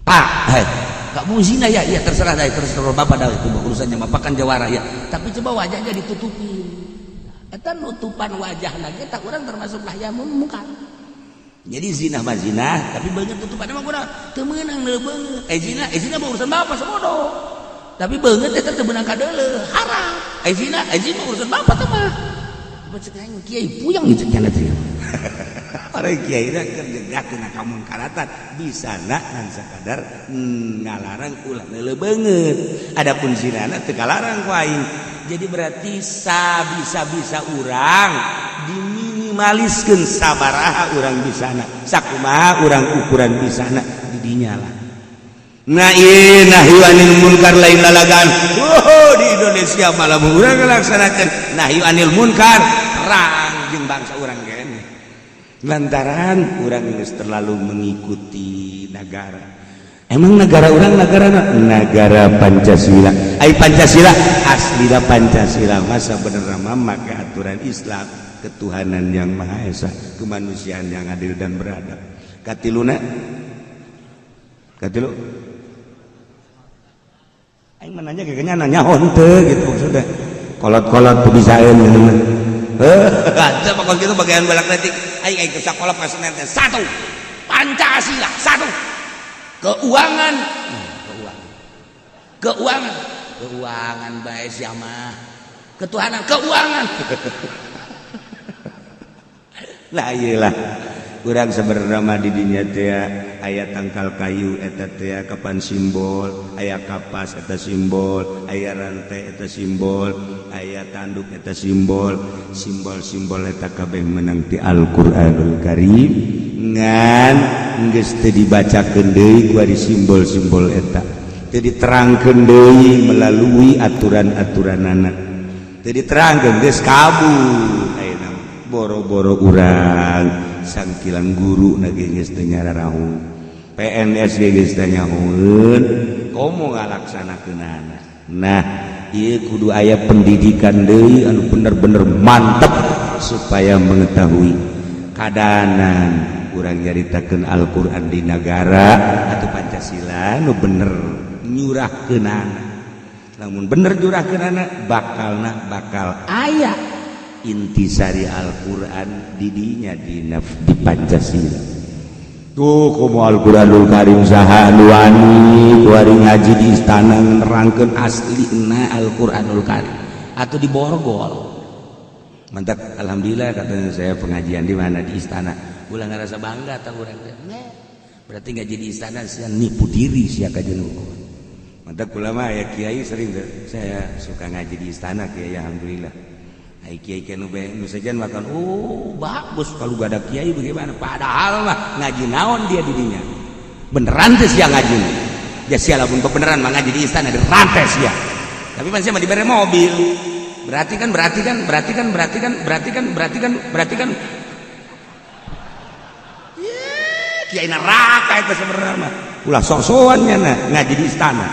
Pak, hei, kamu zina ya? Iya, terserah dah, terserah bapak dah, itu urusannya bapak kan jawara ya. Tapi coba wajahnya ditutupi. Eta nutupan wajah lagi tak urang termasuk nahi munkar. Jadi zina mah zina, tapi banyak tutupan emang kurang teu meunang beungeut. Zina, zina mah urusan bapak sabodo. Tapi beungeut eta teu meunang kadeuleu, haram. Zina, zina mah urusan bapak teh mah. Cek aing kiai puyeng cek nya teh. Orang kiai teh keur nyegah tina kamungkaratan bisa na ngan sakadar ngalarang ulah neuleuh beungeut. Adapun zinana teu kalarang ku aing. Jadi berarti sabisa-bisa urang diminimaliskeun sabaraha urang bisana, sakumaha urang ukuran bisana di dinya lah. Nah, ieu nahi anil munkar lain lalagan. Oh, di Indonesia malah urang ngalaksanakeun nahi anil munkar perang jeung bangsa urang kene. Lantaran urang geus terlalu mengikuti negara. Emang negara urang negara negara Pancasila. Ai Pancasila aslina Pancasila masa bener mah make aturan Islam, ketuhanan yang Maha Esa, kemanusiaan yang adil dan beradab. Katiluna, katilu aing mah nanya kayaknya nanya henteu gitu maksudnya. Kolot-kolot teu bisaeun gitu. Heuh, teu pokok gitu bagian balak detik. Aing aing ke sakola pas Senin teh satu. Pancasila satu. Keuangan, keuangan. Keuangan, keuangan bae sia mah. Ketuhanan, keuangan. Lah ieu lah. Urang sebenarnya mah di dinya teh aya tangkal kayu eta teh kapan simbol, aya kapas eta simbol, aya rantai eta simbol, aya tanduk eta simbol, simbol-simbol eta kabeh menang ti Al-Qur'anul Karim ngan geus teu dibacakeun deui ku ari simbol-simbol eta. Teu diterangkeun deui melalui aturan-aturanana. Teu diterangkeun geus kabur ayeuna boro-boro urang sangkilang guru na ge geus teu nyararahu, PNS ge geus teu nyahoeun komo ngalaksanakeunana. Nah, ieu kudu aya pendidikan deui anu bener-bener mantep supaya mengetahui kadanan urang nyaritakeun Al-Qur'an di negara atau Pancasila nu bener nyurahkeunana. Lamun bener nyurahkeunana bakalna bakal aya intisari Al-Qur'an didinya di di Pancasila. Tuh komo Al-Qur'anul Karim saha anu wani kuari ngaji di istana nerangkeun aslina Al-Qur'anul Karim atau di borgol. Mantap, alhamdulillah katanya saya pengajian di mana, di istana. Ulah ngerasa bangga atau urang teh. Berarti ngaji di istana sia nipu diri sia kajeun hukum. Mantap ulama ya kiai sering tuh. Saya suka ngaji di istana kiai, alhamdulillah. Ai kiai nu be nu sejen makan, oh bagus kalau gak ada kiai bagaimana? Padahal mah ngaji naon dia di dinya. Beneran teh sia ngaji. Ya sia lamun beneran mah ngaji di istana dirantes sia. Tapi pan sia mah dibere mobil. Berarti kan berarti kan berarti kan berarti kan berarti kan berarti kan berarti kan ye, kiai neraka itu sebenarnya mah. Ulah sok-sokan nya ngaji di istana.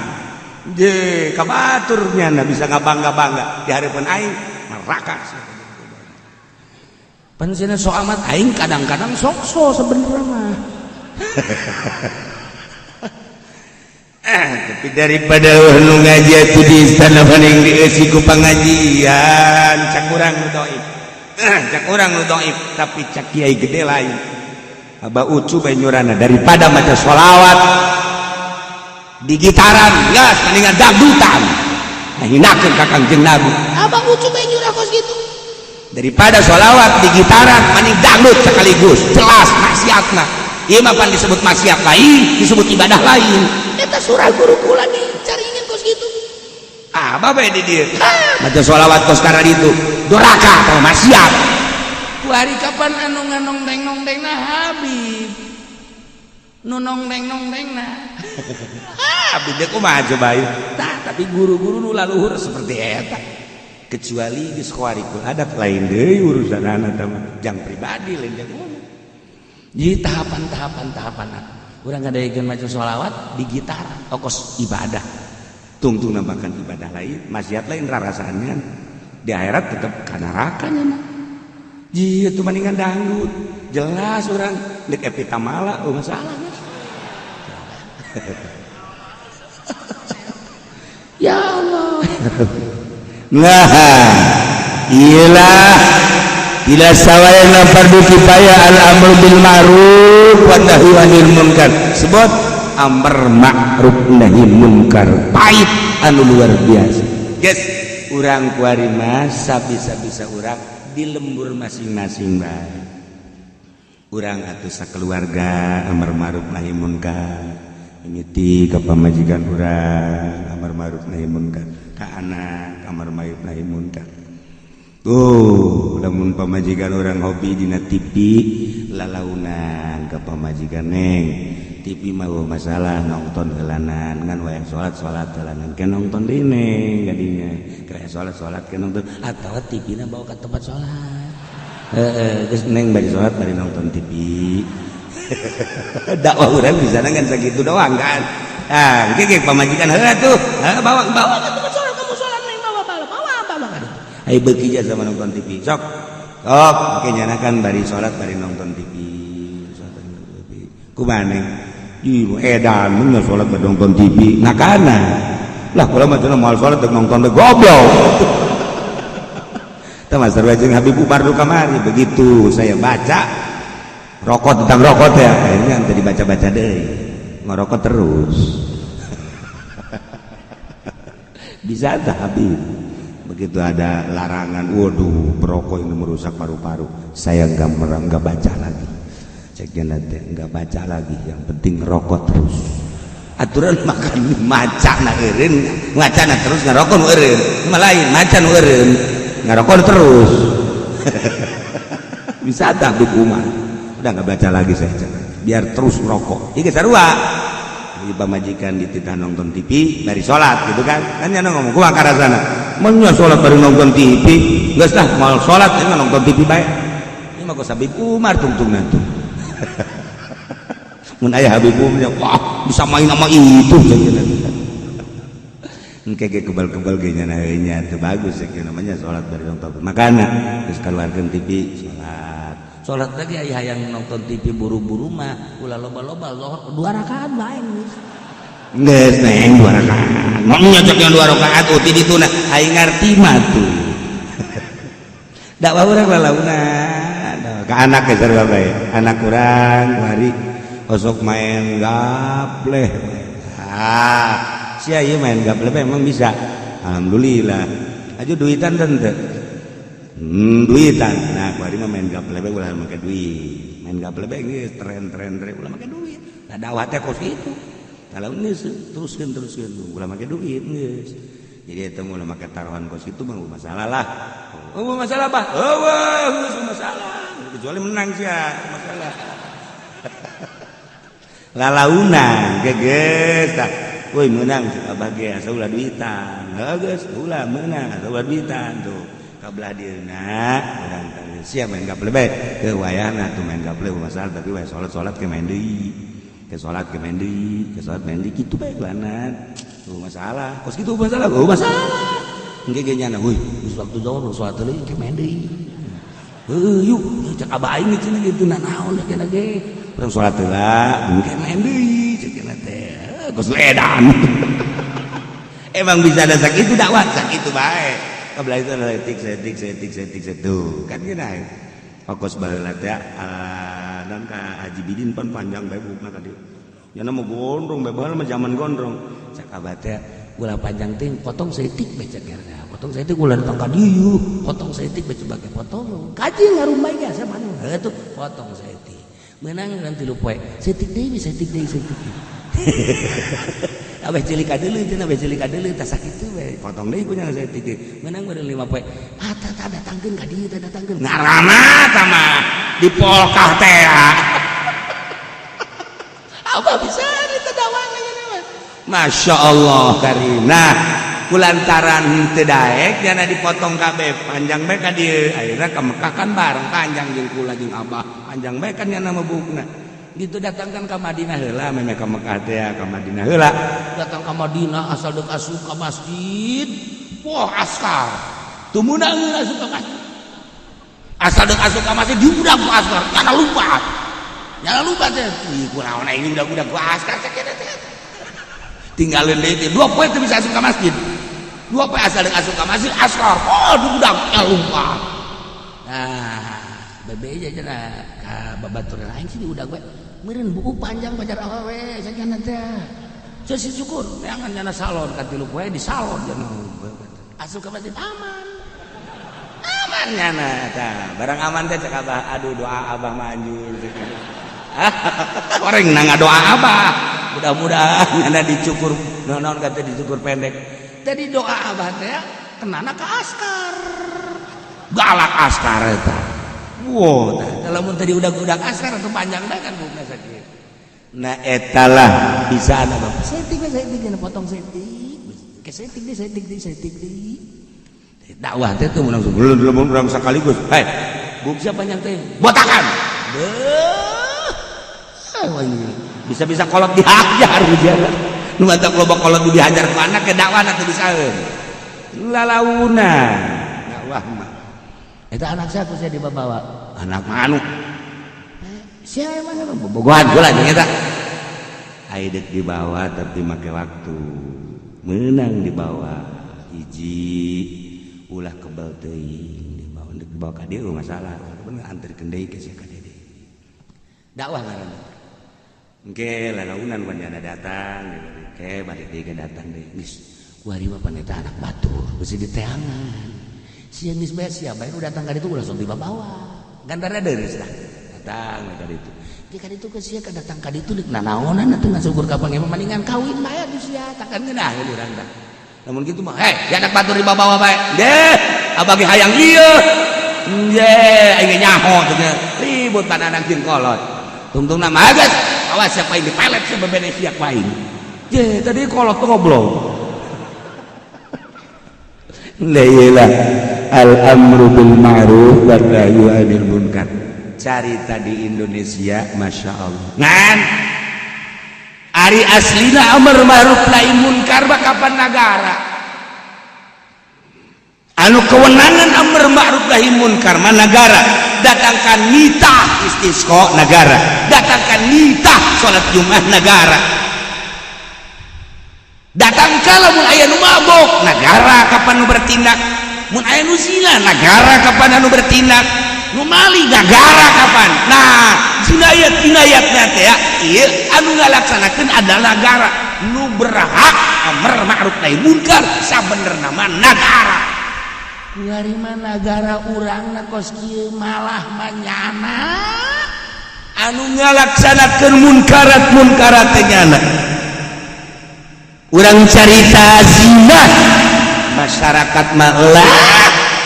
Je kabatur nya bisa ngabangga-bangga di harapan aing neraka. Pan sia sok amat aing kadang-kadang sok-sok sebenarnya mah. Tapi daripada nu ngaji atuh di istana mending dieusi ku pengajian cak urang nu dhaif. Cak urang nu dhaif tapi cak kiai gede lain. Abah Ucu bae nyurana daripada maca sholawat di gitaran geus mendingan dangdutan. Ngahinakeun ka Kangjeng Nabi. Abah Ucu bae nyurah kos gitu. Daripada sholawat di gitaran mending dangdut sekaligus jelas maksiatna. Ieu mah pan disebut maksiat lain, disebut ibadah lain. Eta surah guru kula dicaringin kos gitu. Ah, bae di dieu. Maca sholawat kos karena itu doraka atau maksiat. Kuari kapan anu nganong deng nong deng na Habib. Nu nong deng nong deng na Abdi teh kumaha coba ieu? Tah, tapi guru-guru nu laluhur seperti eta. Kecuali geus khawarikul adat, lain deui urusanana tah mah, jang pribadi, lain jang umum. Jadi tahapan-tahapan tahapan urang ngadaekeun maca sholawat di gitar tokos ibadah. Tungtung nambahkan ibadah lain, maksiat lain rarasaannya di akhirat tetap ka neraka nya mah. Ji itu mendingan dangdut. Jelas orang dek Evie Tamala, oh masalah. Ya Allah. Nah, iyalah ila sawayana fardu kifayah al amru bil ma'ruf wa nahyi anil munkar. Sebut amar ma'ruf nahi munkar pahit anu luar biasa. Guys, urang kuari mah sabisa-bisa urang di lembur masing-masing bae. Urang atuh sakeluarga amar ma'ruf nahi munkar. Mimiti ka pamajikan urang amar ma'ruf nahi munkar, ka anak amar ma'ruf nahi munkar. Tuh, lamun pamajikan orang hobi dina TV, lalaunan ka pamajikan, "Neng, TV mah masalah, nonton heulanan ngan wayah salat, salat heulanan ke nonton deui, Neng." Kadinya kayak salat, salat ke nonton atawa TV na bawa ke tempat salat. Heeh, geus, Neng, bari salat bari nonton TV. Dakwah urang bisa kan sakitu doang kan. Ah, engke pamajikan heula tuh, bawa bawa ke tempat salat, kamu salat, Neng, bawa bawa bawa bawa ka ditu. Ai beuki jasa nonton TV. Sok. Sok, engke nyana kan bari salat bari nonton TV. Salat bari nonton TV. Kumaha, Neng? Ih, edan mun salat bari nonton TV. Ngakana. Lah, kula mah cenah moal salat dek nonton teh, goblok. Tah, Mas jeung Habib Umar nu kamari begitu saya baca rokok, tentang rokok ya, akhirnya nanti dibaca-baca deh, ngerokok terus bisa tak. Habib begitu ada larangan, waduh, merokok ini merusak paru-paru, saya nggak baca lagi. Cek nanti nggak baca lagi, yang penting rokok terus. Aturan makan maca na eureun, maca na terus, ngerokok nu eureun mah lain, maca nu eureun, ngerokok terus bisa tak. Habib Umar udah nggak baca lagi saya, biar terus rokok. Iki sarua di pamajikan dititah nonton TV bari sholat gitu kan. Kan nyana ngomong kumaha karasana menya sholat bari nonton TV? Geus lah, mau sholat ini nonton TV bae. Ini mah kos Habib Umar tungtung nanti. Mun aya Habib Umar, wah, bisa main sama itu engke ge kebal-kebal ge nya nya teu bagus ya namanya sholat bari nonton. Makana geus keluarkeun TV, sholat, sholat lagi. Aya yang nonton TV buru-buru mah ulah loba-loba, lohor dua rakaat bae geus. Geus, Neng, dua rakaat. Mau nyocok yang dua rakaat uti ditu nah aing ngarti mah tuh. Dakwah urang lalaunan ka anak ge sarua bae. Anak urang kamari osok main gapleh. Ah, sia ieu main gapleh emang bisa. Alhamdulillah. Aju duitan teu? Duitan. Nah, kuari mah main gapleh bae ulah make duit. Main gapleh bae geus tren-tren tren ulah make duit. Nah, dakwah teh kos kitu. Kalau geus teruskeun teruskeun ulah make duit geus. Jadi eta ulah make taruhan kos kitu mah masalah lah. Oh, masalah bah. Oh, geus masalah. Kecuali menang sia masalah. Lalaunan geus tah. Woi, menang cek abah ge asa ulah duitan. Heuh, geus ulah menang asa ulah duitan tuh. Kabelah dieuna urang teh sia main gaple bae. Teu wayahna tuh main gaple masalah, tapi wayah salat-salat ke main deui. Ke salat ke main deui, ke salat main deui kitu bae lanat. Tuh masalah. Kos kitu masalah, oh masalah. Engke ge nyana, euy, geus waktu zuhur salat deui engke main deui. Heuh, yuk cek abah aing cenah kitu, naon cenah ge. Urang salat heula, engke main deui cek teh. Kos edan. Emang bisa ada sakitu dakwah, sakitu bae. Kabla itu setik setik setik setik setik kan gini. Fokus baheula teh dan ka Haji Bidin pan panjang bae bukna tadi. Nyana mau gondrong bae, baheula mah zaman gondrong. Cek abah teh ulah panjang teh, potong setik bae cek gerna. Potong setik, ulah datang ka dieu, potong setik bae coba ge potong. Kaji ngarumbay ge asa mana. Heuh tuh potong setik. Menang kan 3 poe. Setik deui, setik deui, setik deui. Abah cilik kadeuleu cenah, abah cilik kadeuleu tah sakitu we. Potong deui kunya setik deui. Menang baru 5 poe. Ah, tah tah datangkeun ka dieu, tah datangkeun. Ngarana tah mah dipolkah teh. Apa bisa itu dakwah. Masya Allah karim. Nah, kulantaran teu daek jana dipotong kabeh, panjang bae ka dieu. Akhirnya ka Mekah kan bareng panjang jeung kula jeung abah, panjang bae kan nyana mah buukna gitu. Datangkan ke Madinah heula, memeh ka Mekah teh ka Madinah heula. Datang ke Madinah, asal dek asup ke masjid, wah, askar teu meunang asup ka masjid. Asal dek asup ka masjid, diudag ku askar karena lupa nyala lupa teh. Ih, kunaon ini udah-udah ku askar cek teh. Tinggalin deui teh 2 poe teu bisa asup ka masjid, 2 poe. Asal dek asup ka masjid, askar, oh, diudag ya lupa. Nah, bebe aja cenah ka babatur lain sih, diudag we meureun buku panjang pacar awewe sakieu teh. Saya syukur jangan nyana salon ka 3 poe di salon jana asup ka masjid, aman aman nyana. Tah, barang aman teh cek abah, aduh, doa abah manjur. Orang nangga doa abah, mudah-mudahan nyana dicukur naon kata dicukur pendek. Jadi doa abah teh kenana ke askar. Galak askar eta. Wow, tah lamun tadi udah-udah askar atau panjang dah kan bukan sakit. Nah, etalah bisa anak bapak. Setik setik potong setik ke setik di setik di setik di. Dakwah teh tuh menang belum belum belum sekaligus. Hei, buk siapa panjang teh botakan. Beuh, bisa-bisa kolot dihajar ujian. Nu matak loba kolot dihajar ku anak ke dakwah teu bisa lalauna dakwah mah. Eta anak saya, saya dibawa. Anak mah anu siapa emang? Bobogohan kula jeung eta. Ai deuk dibawa tapi make waktu menang dibawa hiji, ulah kebal teuing dibawa. Deuk dibawa ka dieu masalah bener, anterkeun deui ke sia ka dieu. Dakwah ngaranna. Engke lalaunan panjana datang, ke balik deui ke datang deui. Geus kuari mah pan eta anak batur bisi diteangan sia. Geus bae sia bae nu datang ka ditu, ulah sok dibawa. Gantarna deurus lah datang ka ditu. Di ka ditu ke sia ka datang ka ditu deuk nanaonan atuh, ngasukur ka pange mendingan kawin bae atuh sia, takkan ngeunah urang tah. Lamun kitu mah, hei, ya anak batur dibawa bae deh, abah ge hayang ieu ye, aing nyaho teh ribut pan anak jeung kolot. Tungtungna mah geus awas siapa ini pelet sia bebene sia ku aing. Je, tadi kolot tuh ngobrol. La al amru bil ma'ruf wa nahyu 'anil munkar. Carita di Indonesia, Masya Allah. Ngan ari aslina amar ma'ruf nahi munkar mah kapan negara anu kewenangan amar ma'ruf nahi munkar mah negara. Datangkan nitah istisqa negara, datangkan nitah salat Jumat negara, datang kalau mun aya nu mabok negara kapan nu bertindak, mun aya nu zina negara kapan anu bertindak, nu maling negara kapan. Nah, jinayat jinayat teh ya ieu anu ngalaksanakeun adalah negara. Nu berhak amar ma'ruf nahi munkar sabenerna mah negara. Kuari mah negara urang na kos kieu malah manyana anu ngalaksanakeun munkarat munkarat teh nyana. Urang carita zina masyarakat malah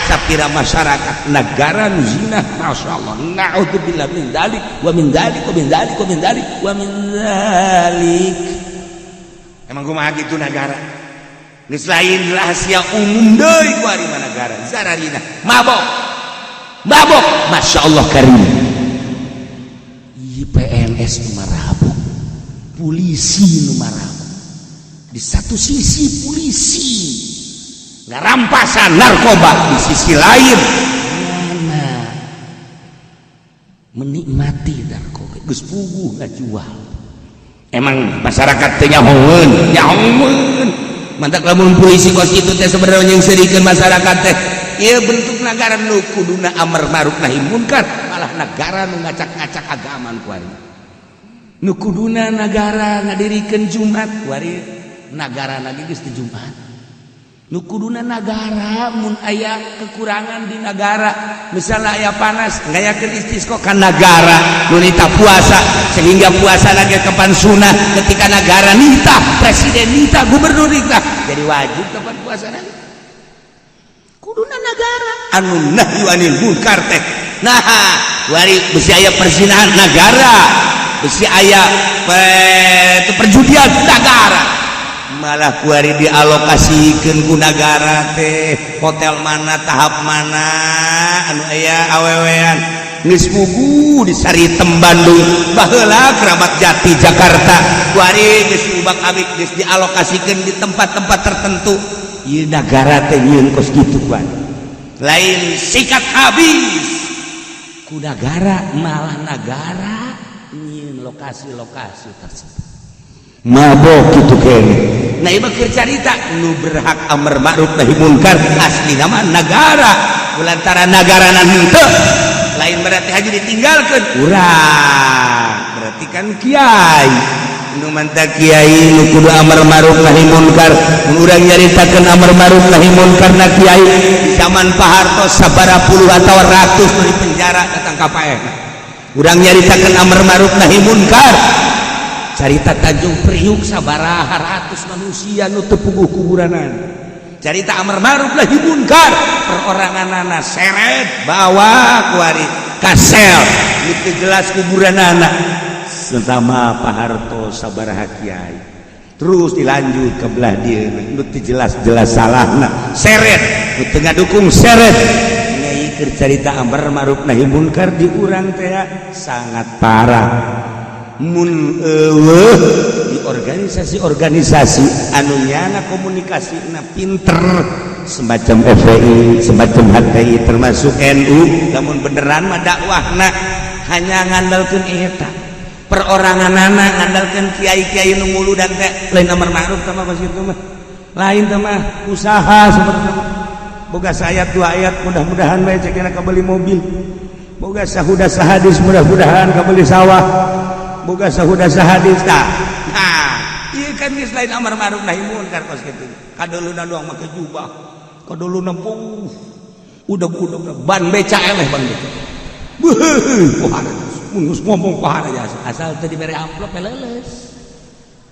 sapira masyarakat negara nu zina, Masya Allah, na'udzubillah min dzalik wa min dzalik wa min dzalik wa min dzalik wa min dzalik. Emang kumaha gitu negara? Geus lain rahasia umum deui ku ari mah negara zararina mabok mabok, Masya Allah karim. Ieu PNS nu marabok, polisi nu marabok. Di satu sisi polisi ngarampasan narkoba, di sisi lain mana menikmati narkoba geus puguh ngajual. Emang masyarakat teh nyahoeun nyahoeun. Mantak lamun polisi kos kitu teh sebenarnya yang serikeun masyarakat teh. Ieu bentuk negara nu kuduna amar ma'ruf nahi munkar malah negara nu ngacak-ngacak agama kuari. Nu kuduna negara ngadirikeun Jumat, kuari negara lagi geus di Jumat. Nu kuduna negara mun aya kekurangan di negara, misalnya aya panas, ngayakeun istisqa kan negara. Nu nita puasa sehingga puasa lagi kapan sunah, ketika negara nita, presiden nita, gubernur nita, jadi wajib kapan puasa lagi kuduna negara anu nahyu anil munkar teh. Nah, wari besi aya perzinahan negara, besi aya perjudian negara. Malah kuari dialokasikeun ku nagara teh hotel mana, tahap mana anu aya awewean geus pugu di Saritem Bandung, baheula Keramat Jati Jakarta, kuari geus ubak-abik, geus dialokasikeun di tempat-tempat tertentu. Ieu nagara teh nyieun kos kitu kuan, lain sikat habis ku nagara, malah nagara nyieun lokasi-lokasi tersebut mabok gitu kene. Nah, ieu mah keur carita nu berhak amar ma'ruf nahi munkar asli nama nagara. Lantaran nagara henteu, lain berarti haji ditinggalkan urang, berarti kan kiai nu manta, kiai nu kudu amar ma'ruf nahi munkar. Mun urang nyaritakeun amar ma'ruf nahi munkar na kiai, di zaman Pak Harto sabaraha puluh atau ratus nu di penjara datang ka paeh. Urang nyaritakeun amar ma'ruf nahi munkar, carita Tanjung Priuk sabaraha ratus manusia nu teu puguh kuburanan. Carita amar ma'ruf nahi munkar, peroranganana seret bawa kuari ka sel nu teu jelas kuburanana. Sesama Pak Harto sabaraha kiai, terus dilanjut ke belah dieu nu teu jelas-jelas salahna seret, nu teu ngadukung seret. Keur carita amar ma'ruf nahi munkar di urang teh sangat parah mun eueuh di organisasi-organisasi anu nyana komunikasi na pinter, semacam FPI, semacam HTI, termasuk NU. Namun beneran mah dakwahna hanya ngandalkeun eta peroranganana, ngandalkeun kiai-kiai nu nguludan teh. Lain amar ma'ruf teh mah, kitu mah lain teh mah usaha seperti boga sayat dua ayat, mudah-mudahan bae cekena kabeli mobil, boga sahuda sahadis, mudah-mudahan kabeli sawah, boga sahuda sahadis. Nah, ieu kan geus lain amar ma'ruf nahi munkar kos kitu. Kadeuleuna doang make jubah, kadeuleuna puh udah-udah ban beca eleh, ban beca. Beuh, pohara mun geus ngomong pohara jasa, asal teu dibere amplop leuleus.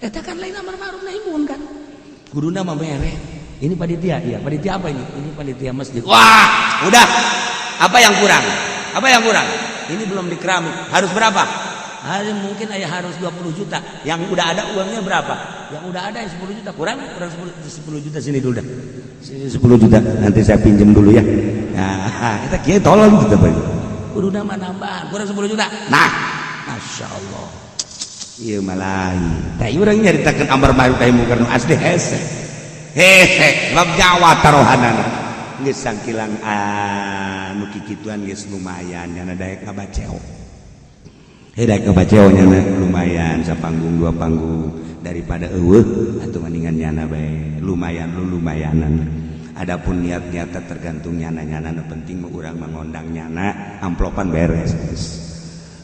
Eta kan lain amar ma'ruf nahi munkar. Kuduna mah mere, ini panitia, iya panitia apa ini? Ini panitia masjid. Wah, udah, apa yang kurang? Apa yang kurang? Ini belum dikeramik, harus berapa? Hari mungkin ayah harus 20 juta. Yang udah ada uangnya berapa? Yang udah ada 10 juta, kurang kurang 10, 10 juta sini dulu dah. Sini 10 juta, nanti saya pinjam dulu ya. Nah, kita kiai tolong kita bagi. Kudu nama nambahan, kurang 10 juta. Nah, Masya Allah. Iya malah. Tapi urang nyaritakeun amar ma'ruf nahi munkar nu asli hese. Hehe, bab Jawa tarohanana. Geus sangkilang anu kikituan geus lumayan nyana daek ngabaceo. Daek ngabaceo nyana lumayan sapanggung dua panggung daripada eueuh atuh mendingan nyana bae lumayan, lu lumayanan. Adapun niat-niat tergantung nyana-nyana, nu penting mah urang mengondang nyana amplopan beres geus.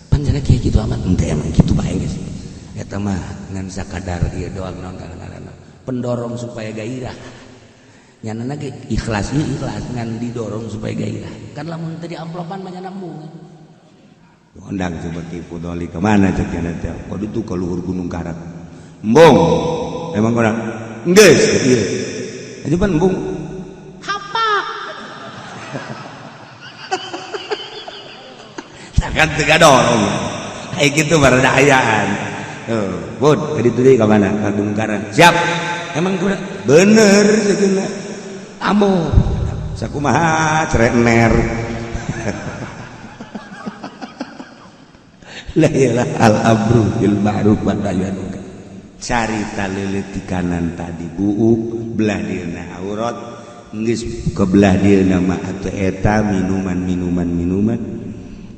Pan cenah kieu kitu amat henteu, emang kitu bae geus. Eta mah ngan sakadar ieu doang, naon ngaranna, pendorong supaya gairah. Nyana ge ikhlas ieu ikhlas, ngan didorong supaya gairah. Kan lamun teu di amplopan mah nyana embung. Undang coba Ki Fudoli kemana cek nyana teh? Kok itu ke luhur Gunung Karat. Embung. Emang kurang? Geus ieu. Aja pan embung. Hapa? Kan teu gadorong. Kayak gitu baru ayaan. Oh, Bud, tadi itu ka mana? Ka Gunung Karang. Siap. Emang kurang? Bener sakeuna. Ambo. Sakumaha cerener. Lah iyalah, al amru bil ma'ruf wa nahyi anil munkar. Carita leuleutikanan tadi buuk belah dieuna aurat geus ke belah dieuna mah atuh eta minuman minuman minuman,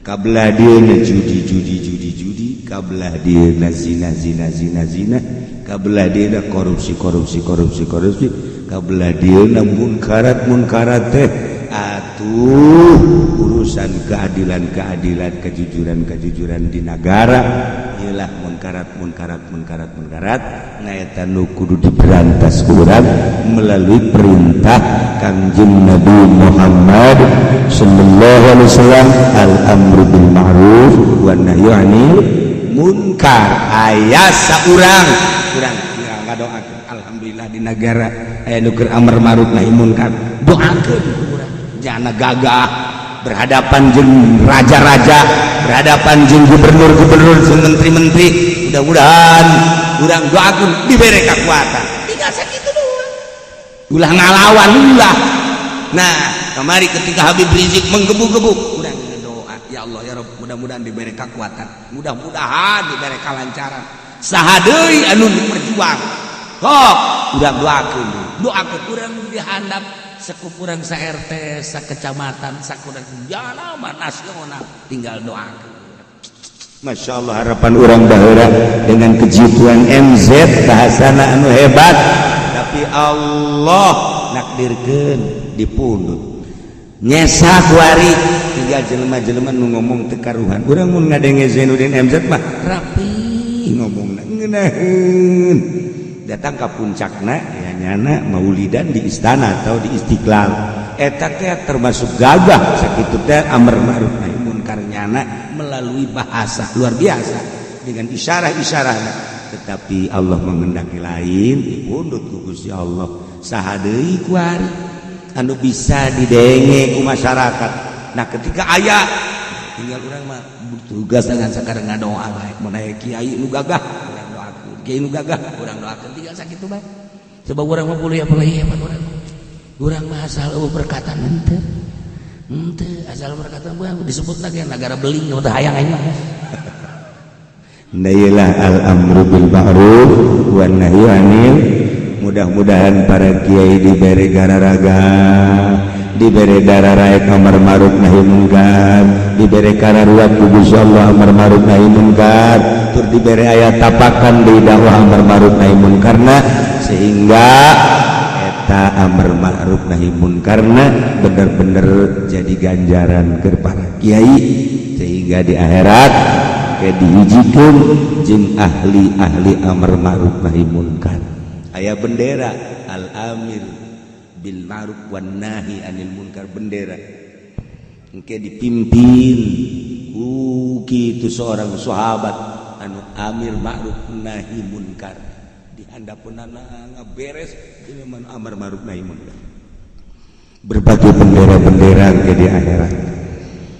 ka belah dieuna judi judi judi judi, ka belah dieuna zina zina zina zina, ka belah dieuna korupsi korupsi korupsi korupsi, ka belah dieuna munkarat munkarat teh atuh urusan keadilan-keadilan, kejujuran-kejujuran di negara. Iyalah munkarat munkarat munkarat munkarat. Nah, eta nu kudu diberantas ku urang melalui perintah Kangjeng Nabi Muhammad sallallahu alaihi wasallam, al amru bil ma'ruf wa nahyu anil munkar. Aya saurang urang ngadoakeun, alhamdulillah di negara aya nu keur amar ma'ruf nahi munkar, doakeun urang jangan gagah berhadapan jeung raja-raja, berhadapan jeung gubernur-gubernur, jeung menteri-menteri. Mudah-mudahan urang doakeun dibere kekuatan. Tinggal Ulah ngalawan, ulah. Nah, kemari ketika Habib Rizik menggebu-gebu, urang doa, ya Allah, ya Rabb, mudah-mudahan diberi kekuatan, mudah-mudahan diberi kelancaran. Saha deui anu berjuang kok urang doakeun, doakeun urang dihandap sekup urang, sa RT, sa kecamatan, sa kurang jana nasional, tinggal doakeun. Masya Allah, harapan urang baheula dengan kejituan MZ, bahasana anu hebat, tapi Allah nakdirkeun dipundut, nyesa kuari, tinggal jelema-jelema nu ngomong teu karuhan. Urang mun ngadenge Zainuddin MZ mah rapi ngomongna, ngeunaheun. Datang ka puncakna ya nyana maulidan di istana atau di Istiqlal, eta teh termasuk gagah sakitu teh amar ma'ruf nahi munkar nyana melalui bahasa luar biasa dengan isyarah-isyarah. Tetapi Allah menghendaki lain, dipundut ku Gusti Allah. Saha deui kuari anu bisa didenge ku masyarakat? Nah, ketika aya, tinggal urang mah tugas dengan sekarang ngadoa bae. Mun aya kiai nu gagah, urang doakeun, kiai nu gagah, urang doakeun, tinggal sakitu bae. Sebab urang mah puluh ya hebat, urang urang mah asal eueuh perkataan henteu henteu, asal perkataan mah disebut lagi negara beling teu hayang aing mah. Ndailah al amru bil ma'ruf wan nahyu anil. Mudah-mudahan para kiai diberi gararaga, diberi darah amar ma'ruf nahi munkar, diberi kararuat ku Gusti Allah amar ma'ruf nahi munkar, tur diberi aya tapakan di dakwah amar ma'ruf nahi munkarna, sehingga eta amar ma'ruf nahi munkarna bener-bener jadi ganjaran ke para kiai, sehingga di akhirat kayak dihijikeun jeung ahli-ahli amar ma'ruf nahi munkar. Aya bendera al amir bil ma'ruf wan nahi anil munkar, bendera engke dipimpin ku kitu seorang sahabat anu amir ma'ruf nahi munkar, di handapeunana ngaberes jelema amar ma'ruf nahi munkar, berbagai bendera-bendera ke di akhirat.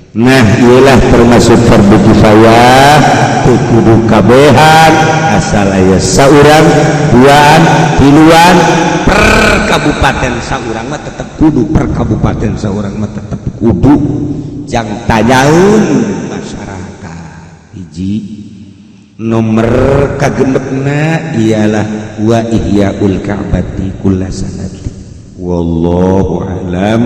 Nah, ialah termasuk fardu kifayah, teu kudu kabehan, asal aya saurang, duaan, tiluan per kabupaten saurang mah tetep kudu, per kabupaten saurang mah tetep kudu jang tanyaun masyarakat. Hiji nomor kagenepna ialah wa ihyaul ka'bati kulla sanati. Wallahu alam.